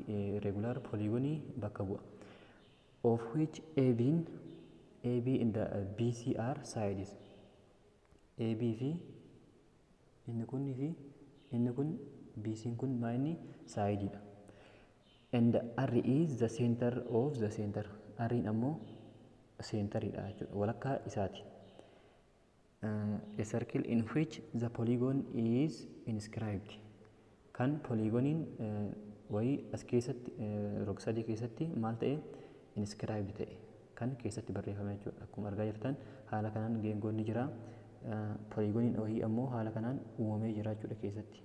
regular polygonii bakka bu'a. Of which AB in the BCR sides. AB fi inni kun fi inni kun BC'n kun maa inni saayidiidha. And R is the center of the center. R'n ammoo seentariidha jechuudha. Walakkaa isaati. A circle in which the polygon is inscribed. Kan polygoniin wayii as keessatti rog-sadii keessatti maal ta'e inscribed ta'e kan keessatti barreeffame jechuudha. Akkuma argaa jirtan haala kanaan geengoon ni jira. Polygoniin wayii ammoo haala kanaan uumamee jira jechuudha keessatti.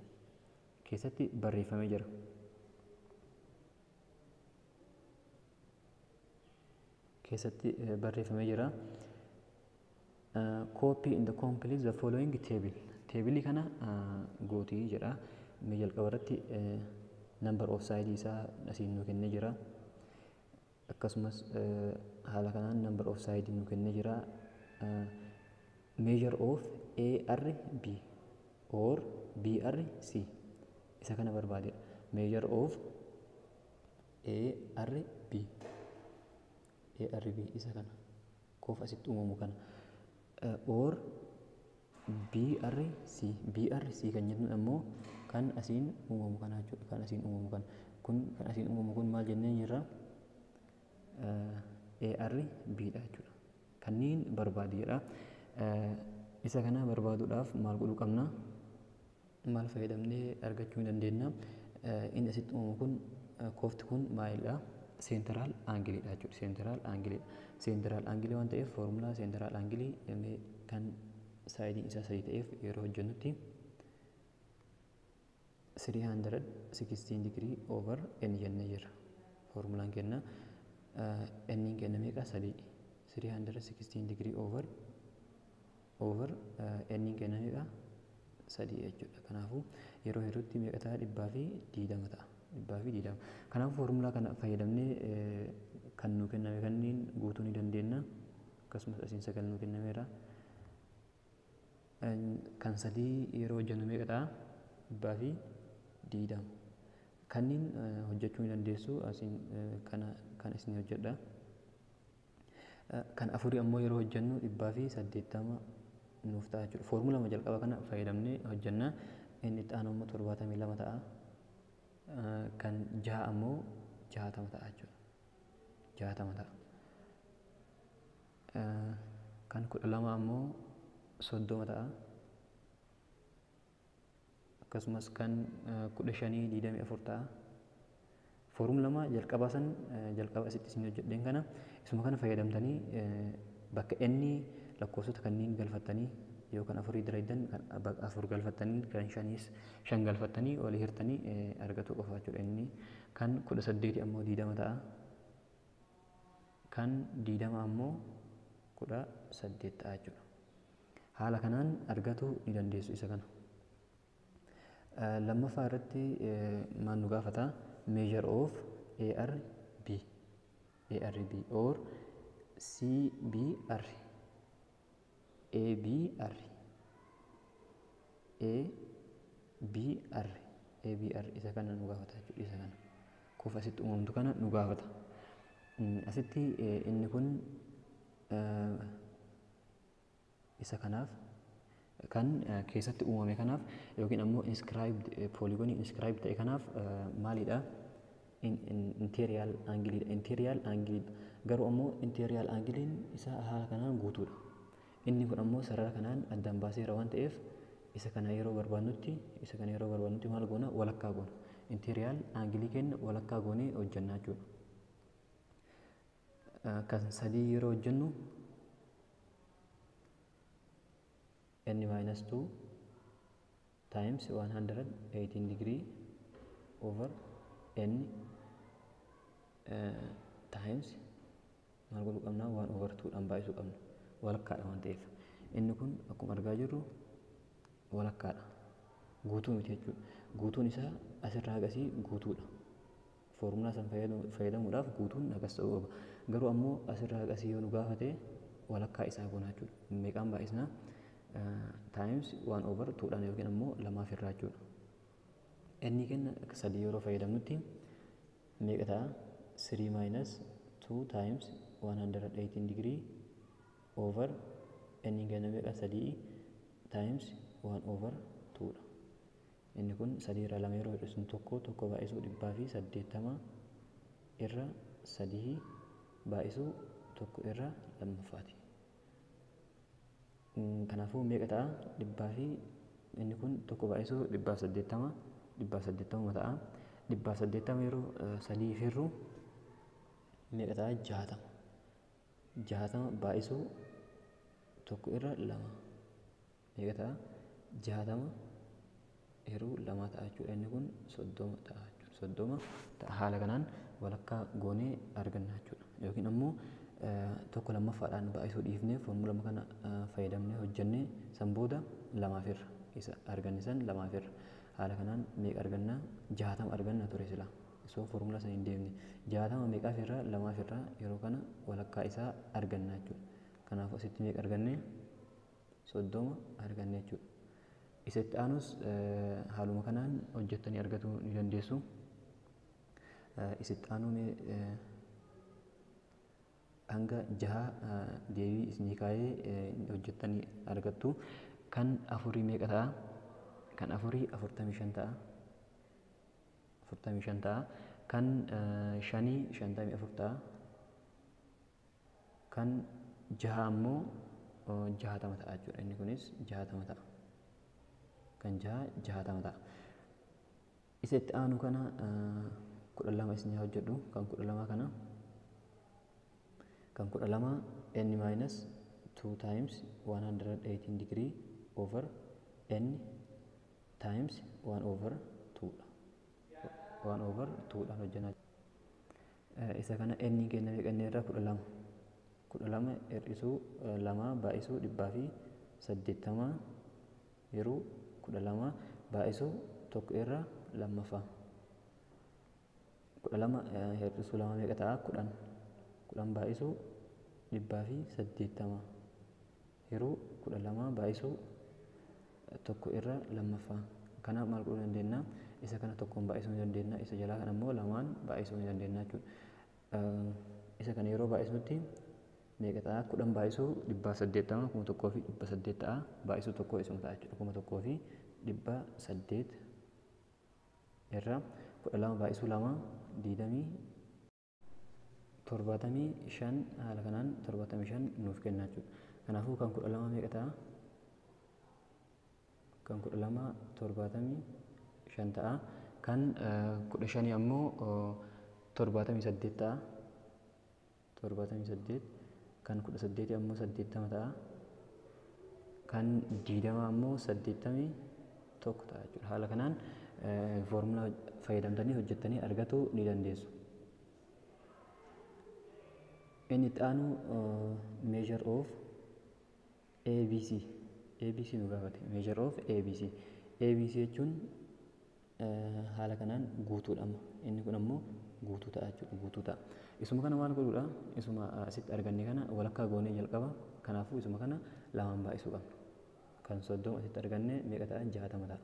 Keessatti barreeffamee jira. Keessatti barreeffamee jira. Copy and complete the following table. Teebilii kana gootii jedha. Mee jalqaba irratti number of side isaa asiin nu kennee jira. Akkasumas haala kanaan number of side nu kennee jira. Measure of ARB or BRC isa kana barbaadedha. Measure of ARB ARB isa kana kofa asitti uumamu kana or BRC BRC kan jennu ammoo kan asiin uumamu kana jechuudha. Kan asiin uumamu kana kun kan asiin uumamu kun maal jennee jirra? ARB dha jechuudha. Kanneen barbaadedha. Isa kana barbaaduudhaaf maal godhuu qabna? Maal fayyadamnee argachuu dandeenya? Inni asitti uumamu kun kofti kun maalidha? Central angle dha jechuudha. Central angle dha. Central angle waan ta'eef foormulaa central angle kan saayidiin isaa sadii ta'eef yeroo hojjennutti 316 degree over n jennee jirra. Foormulaan kenna n kenna meeqa? Sadii. 316 degree over n kenna meeqa? Sadii jechuudha. Kanaafuu yeroo hedduutti meeqa ta'a? 120 ta'a. 120. Kanaafuu foormulaa kana fayyadamnee kan nuu kenname kanneen guutuu ni dandeenya. Akkasumas asiin sagal nuu kennameera. Kan sadii yeroo hojjennu meeqa ta'a? 120. Kanneen hojjechuu ni dandeessu. Asiin kana kan isin hojjedha. Kan afurii ammoo yeroo hojjennu 180 nuuf ta'a jechuudha. Foormulaa jalqaba kana fayyadamnee hojjenna. Inni itti aanu ammoo 72 ta'a. Kan 6 ammoo 60 ta'a jechuudha. 60 ta'a. Kan 12 ammoo 30 ta'a. Akkasumas kan 15 24 ta'a. Foormulama jalqabaa san jalqaba asitti isin hojjedheen kana isuma kana fayyadamtanii bakka inni lakkoofsota kanneen galfattanii yoo kan 4 dalagdan kan 4 galfattanii kan 5 5 galfattanii walii hirtanii argatu qofa jechuudha. Inni kan 18 ammoo 20 ta'a. Kan 20 ammoo 18 ta'a jechuudha. Haala kanaan argatu ni dandeessu isa kana. Lammaffaa irratti maal nu gaafata? Measure of ARB, ARB or CBR, ABR, ABR, ABR isa kana nu gaafata jechuudha. Isa kana kofa asitti uumamtu kana nu gaafata. Asitti inni kun isa kanaaf kan keessatti uumame kanaaf yookiin ammoo inscribed polygon inscribed ta'e kanaaf maalidha? Interior angle dha. Interior angle garuu ammoo interior angle isa haala kanaan guutuudha. Inni kun ammoo sarara kanaan addaan baaseera waan ta'eef isa kana yeroo barbaadnutti maal goona? Walakkaa goona. Interior angle kenna walakkaa goonee hojjannaa jechuudha. Kan 3 yeroo hojjennu n minus 2 times 118 degree over n times maal godhuu qabna? 1 over 2 dhaan baay'isuu qabna. Walakkaadha waan ta'eef. Inni kun akkuma argaa jirru walakkaadha. Guutuu miti jechuudha. Guutuun isaa asirraa hagasii guutuudha. Foormulaa san fayyadamuudhaaf guutuun hagas ta'uu qaba. Garuu ammoo asirraa hagasii yoo nu gaafate walakkaa isaa goona jechuudha. Meeqaan baay'isnaa? Times 1 over 2 dhaan yookiin ammoo 2 irraa jechuudha. Inni kenna 3 yeroo fayyadamnutti meeqa ta'a? 3 minus 2 times 118 degree over inni kenna meeqa? 3 times 1 over 2 dha. Inni kun 3 irraa 2 yeroo hir'isnu 1 1 baay'isuu 180 irra 3 baay'isuu 1 irra 2ffaati. Kanaafuu meeqa ta'a? 100 fi inni kun 1 baay'isuu 180 180 ta'a. 180 yeroo 3 hirru meeqa ta'a? 60. 60 baay'isuu 1 irra 2 meeqa ta'a? 60 yeroo 2 ta'a jechuudha. Inni kun 30 ta'a jechuudha. 30 ta'a. Haala kanaan walakkaa goonee arganna jechuudha. Yookiin ammoo 1 lammaffaadhaan baay'isuu dhiifnee foormulama kana fayyadamnee hojjennee san booda 2 irra isa arganne san 2 irra haala kanaan meeqa arganna? 60 arganna ture sila. Osoo foormula san hin deemne 60 meeqaaf irra 2 irra yeroo kana walakkaa isaa arganna jechuudha. Kanaafuu asitti meeqa arganne? 30 arganne jechuudha. Isa itti aanus haaluma kanaan hojjettanii argachuu ni dandeessu. Isa itti aanu hanga 6 deebii isinii kaa'ee hojjettanii argattu. Kan 4 meeqa ta'a? Kan 4 45 ta'a. 45 ta'a. Kan 5 54 ta'a. Kan 6 ammoo 60 ta'a jechuudha. Inni kunis 60 ta'a. Kan 6 60 ta'a. Isa itti aanu kana 12 isinii hojjedhu. Kan 12 kana kan 12 n minus 2 times 118 degree over n times 1 over 2 dha. 1 over 2 dhaan hojjennaa. Isa kana n kenna meeqa inni irraa 12. 12 hir'isuu 2 baay'isuu 180 yeroo 12 baay'isuu 1 irra 2ffaa. 12 hir'isuu 2 meeqa ta'a? 10. 10 baay'isuu 180 yeroo 12 baay'isuu 1 irra 2ffaa. Kana maal godhuu dandeenya? Isa kana 1 baay'isuu ni dandeenya. Isa jalaa kana immoo 2 baay'isuu ni dandeenya jechuudha. Isa kana yeroo baay'isnutti meeqa ta'a? 10 baay'isuu 180 1800 ta'a. Baay'isuu 1 isuma ta'a jechuudha. 1800 irra 12 12 baay'isuu 2 20 75 haala kanaan 75 nuuf kenna jechuudha. Kanaafuu kan 12 meeqa ta'a? Kan 12 75 ta'a. Kan 15 ammoo 78 ta'a. 78 kan 18 ammoo 80 ta'a. Kan 20 ammoo 81 ta'a jechuudha. Haala kanaan foormulaa fayyadamtanii hojjettanii argachuu ni dandeessu. Inni itti aanu measure of ABC. ABC nu gaafate. Measure of ABC. ABC jechuun haala kanaan guutuudha amma. Inni kun ammoo guutuu ta'a jechuudha. Guutuu ta'a. Isuma kana maal godhuudha? Isuma asitti arganne kana walakkaa goonee jalqaba. Kanaafuu isuma kana lamaan baay'isuu qabna. Kan 30 asitti arganne meeqa ta'a? 60 ta'a.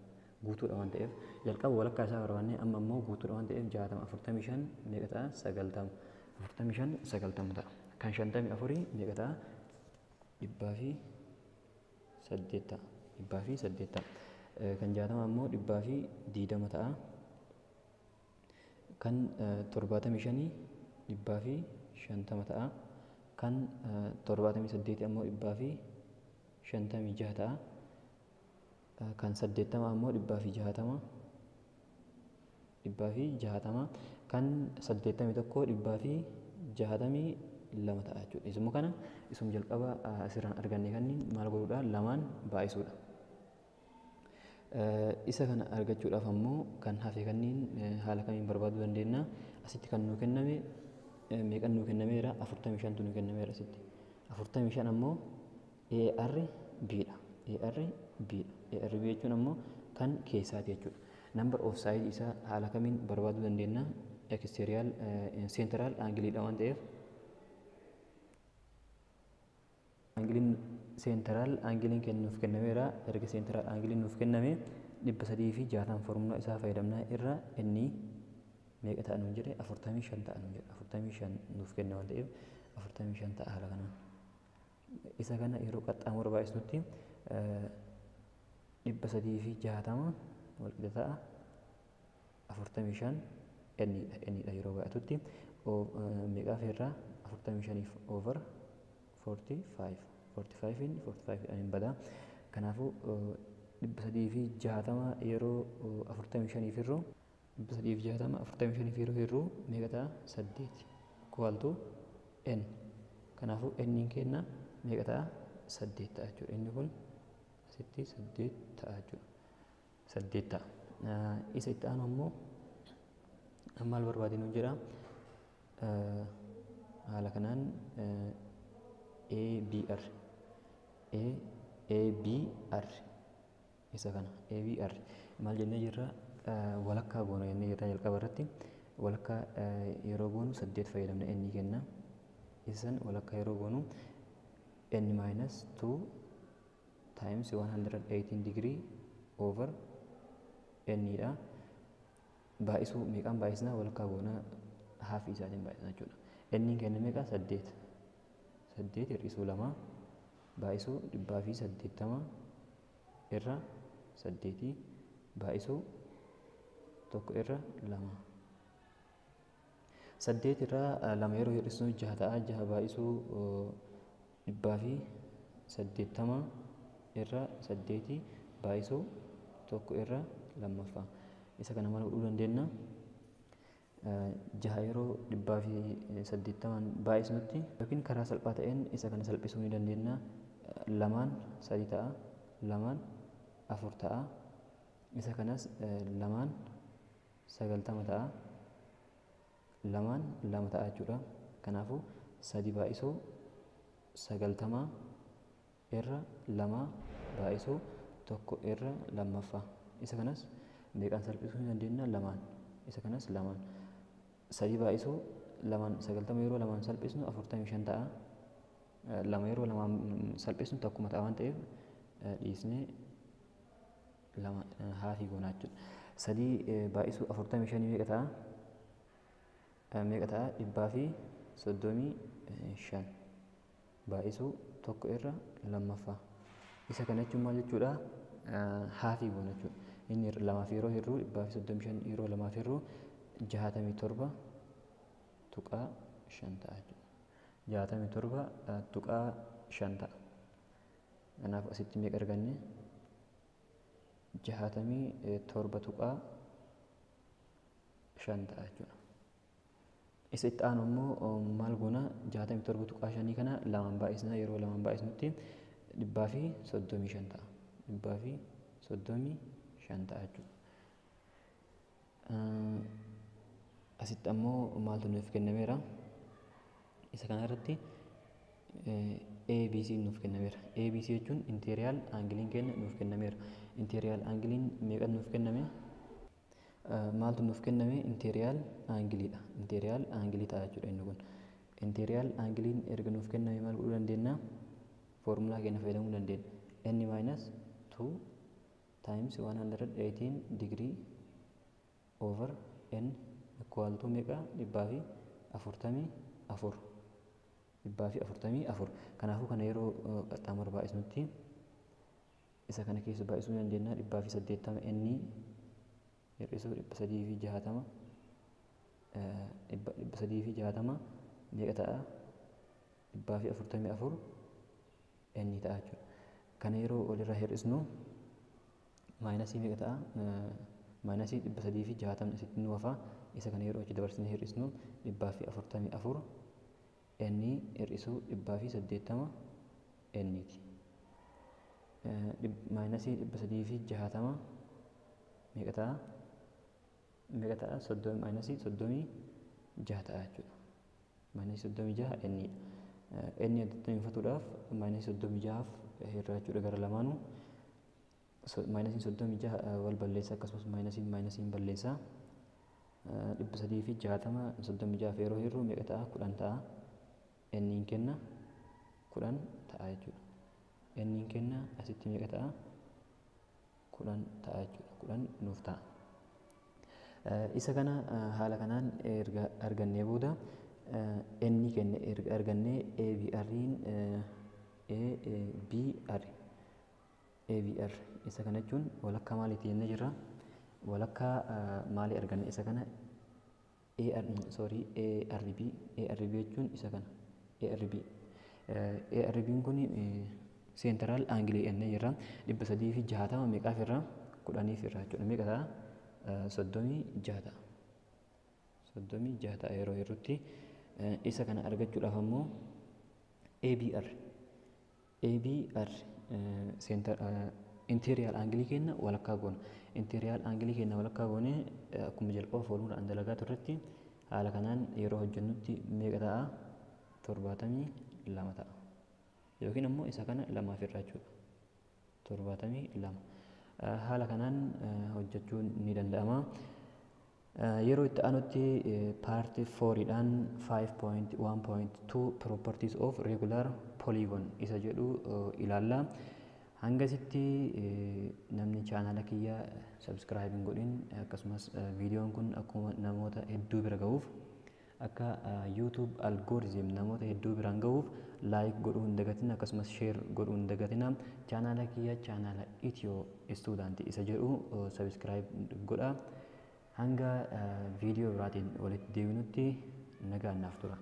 Guutuudha waan ta'eef jalqaba walakkaa isaa barbaanne amma immoo guutuudha waan ta'eef 60 45 meeqa ta'a? 90. 45 90 ta'a. Kan 54 meeqa ta'a? 108 ta'a. 108 ta'a. Kan 60 ammoo 120 ta'a. Kan 75 150 ta'a. Kan 78 ammoo 156 ta'a. Kan 80 ammoo 160 160 kan 81 162 ta'a jechuudha. Isuma kana isuma jalqaba asirraan arganne kanniin maal godhuudha? Lamaan baay'isuudha. Isa kana argachuudhaaf ammoo kan hafe kanniin haala kamiin barbaaduu dandeenya? Asitti kan nuu kenname meeqan nuu kennameera? 45tu nuu kennameera asitti. 45 ammoo ARB dha. ARB dha. ARB jechuun ammoo kan keessaati jechuudha. Number of side isaa haala kamiin barbaaduu dandeenya? Exterior central angle dha waan ta'eef angiliin central angiliin kennuuf kennameera. Erga central angiliin nuuf kenname 360 foormulaa isaa fayyadamnaa irra inni meeqa ta'a nuun jedhe? 45 ta'a nuun jedhe. 45 nuuf kenna waan ta'eef 45 ta'a haala kanaan. Isa kana yeroo qaxxaamura baay'isnutti 360 walqixa ta'a 45 n dha yeroo baay'atutti meeqaaf irraa 45 over 45 45 in 45 dhaan hin bada. Kanaafuu 360 yeroo 45 irruu 360 45 yeroo hirruu meeqa ta'a? 8 equal to n. Kanaafuu n kenna meeqa ta'a? 8 ta'a jechuudha. Inni kun asitti 8 ta'a jechuudha. 8 ta'a. Isa itti aanu ammoo maal barbaade nuun jedha? Haala kanaan ABR ABR isa kana ABR maal jennee jirra? Walakkaa goona jennee jirra jalqaba irratti. Walakkaa yeroo goonu 8 fayyadamna n kenna. Isan walakkaa yeroo goonu n minus 2 times 118 degree over n dha. Baay'isuu meeqaan baay'isna? Walakkaa goona hafi isaatiin baay'isna jechuudha. N kenna meeqa? 8 8 hir'isuu 2 baay'isuu 180 irra 8 baay'isuu 1 irra 2. 8 irra 2 yeroo hir'isnu 6 ta'a. 6 baay'isuu 180 irra 8 baay'isuu 1 irra 2. Isa kana maal godhuu dandeenya? 6 yeroo 180 baay'isnutti yookiin karaa salphaa ta'een isa kana salphisuu ni dandeenya. 2 3 ta'a, 2 4 ta'a. Isa kanas 2 90 ta'a, 2 2 ta'a jechuudha. Kanaafuu 3 baay'isuu 90 irra 2 baay'isuu 1 irra 2. Isa kanas meeqaan salphisuu ni dandeenya? 2. Isa kanas 2. 3 baay'isuu 2 90 yeroo 2 salphisnu 45 ta'a. 2 yeroo 2 salphisnu tokkuma ta'a waan ta'eef dhiisnee 2 haafii goona jechuudha. 3 baay'isuu 45 meeqa ta'a? Meeqa ta'a? 135 baay'isuu 1 irra 2. Isa kana jechuun maal jechuudha? Haafii goona jechuudha. Inni 2 yeroo hirruu 135 yeroo 2 hirruu 67.5 ta'a jechuudha. 67.5 ta'a. Kanaaf asitti meeqa arganne? 67.5 ta'a jechuudha. Isa itti aanu immoo maal goona? 67.5 kana lamaan baay'isna. Yeroo lamaan baay'isnutti 135 ta'a. 135 ta'a jechuudha. Asitti ammoo maaltu nuuf kennameera? Isa kana irratti ABC nuuf kennameera. ABC jechuun interior angiliin keenya nuuf kennameera. Interior angiliin meeqa nuuf kenname? Maaltu nuuf kenname? Interior angiliidha. Interior angilii ta'a jechuudha inni kun. Interior angiliin erga nuuf kenname maal godhuu dandeenya? Foormulaa keenya fayyadamuu dandeenya. N minus 2 times 118 degree over n equal to meeqa? 144. 144. Kanaafuu kana yeroo qaxxaamura baay'isnutti isa kana keessa baay'isuu dandeenya. 180 n hir'isuu 360, 360 meeqa ta'a? 144 n ta'a jechuudha. Kana yeroo walirraa hir'isnu minusii meeqa ta'a? Minusii 360 asitti nu hafa. Isa kana yeroo achi dabarsinee hir'isnu 144 n hir'isuu 180 n ti. Minusii 360 meeqa ta'a? Meeqa ta'a? Minusii 36 ta'a jechuudha. Minusii 36 n dha. N addatti himfatuudhaaf minusii 36 hirraa jechuudha gara lamaanuu. Minusiin 36 wal balleessa, akkasumas minusiin minusiin balleessa. 360 36 yeroo hirru meeqa ta'a? 10 ta'a. N'n kenna 10 ta'a jechuudha. N'n kenna asitti meeqa ta'a? 10 ta'a jechuudha. 10 nuuf ta'a. Isa kana haala kanaan erga argannee booda, n kenne erga argannee, ABR'n, ABR, ABR isa kana jechuun walakkaa maaliiti jennee jirra? Walakkaa maalii arganne isa kana? AR, sorry, ARB. ARB jechuun isa kana. ARB, ARB'n kun central angle jennee jirra. 360 meeqaaf irraa? 10f irraa jechuudha. Meeqa ta'a? 36 ta'a. 36 ta'a. Yeroo hirrutti isa kana argachuudhaaf ammoo ABR, ABR center interior angle keenya walakkaa goona. Interior angle keenya walakkaa goone, akkuma jalqaba foormulaan dalagaa turretti haala kanaan yeroo hojjennutti meeqa ta'a? 72 ta'a. Yookiin ammoo isa kana lamaaf irraa jechuudha. 72. Haala kanaan hojjechuun ni danda'ama. Yeroo itti aanutti part fouriidhaan 5.1.2 properties of regular polygon isa jedhu ilaalla. Hangasitti namni chaanala kiyya subscribe hin godhin, akkasumas viidiyoon kun akkuma namoota hedduu bira ga'uuf, akka YouTube algorithm namoota hedduu biraan ga'uuf, like godhuu hin dagatin, akkasumas share godhuu hin dagatina. Chaanala kiyya, chaanala Ethio Student isa jedhu subscribe godha. Hanga viidiyoo biraatiin walitti deebinutti nagaan naaf tura.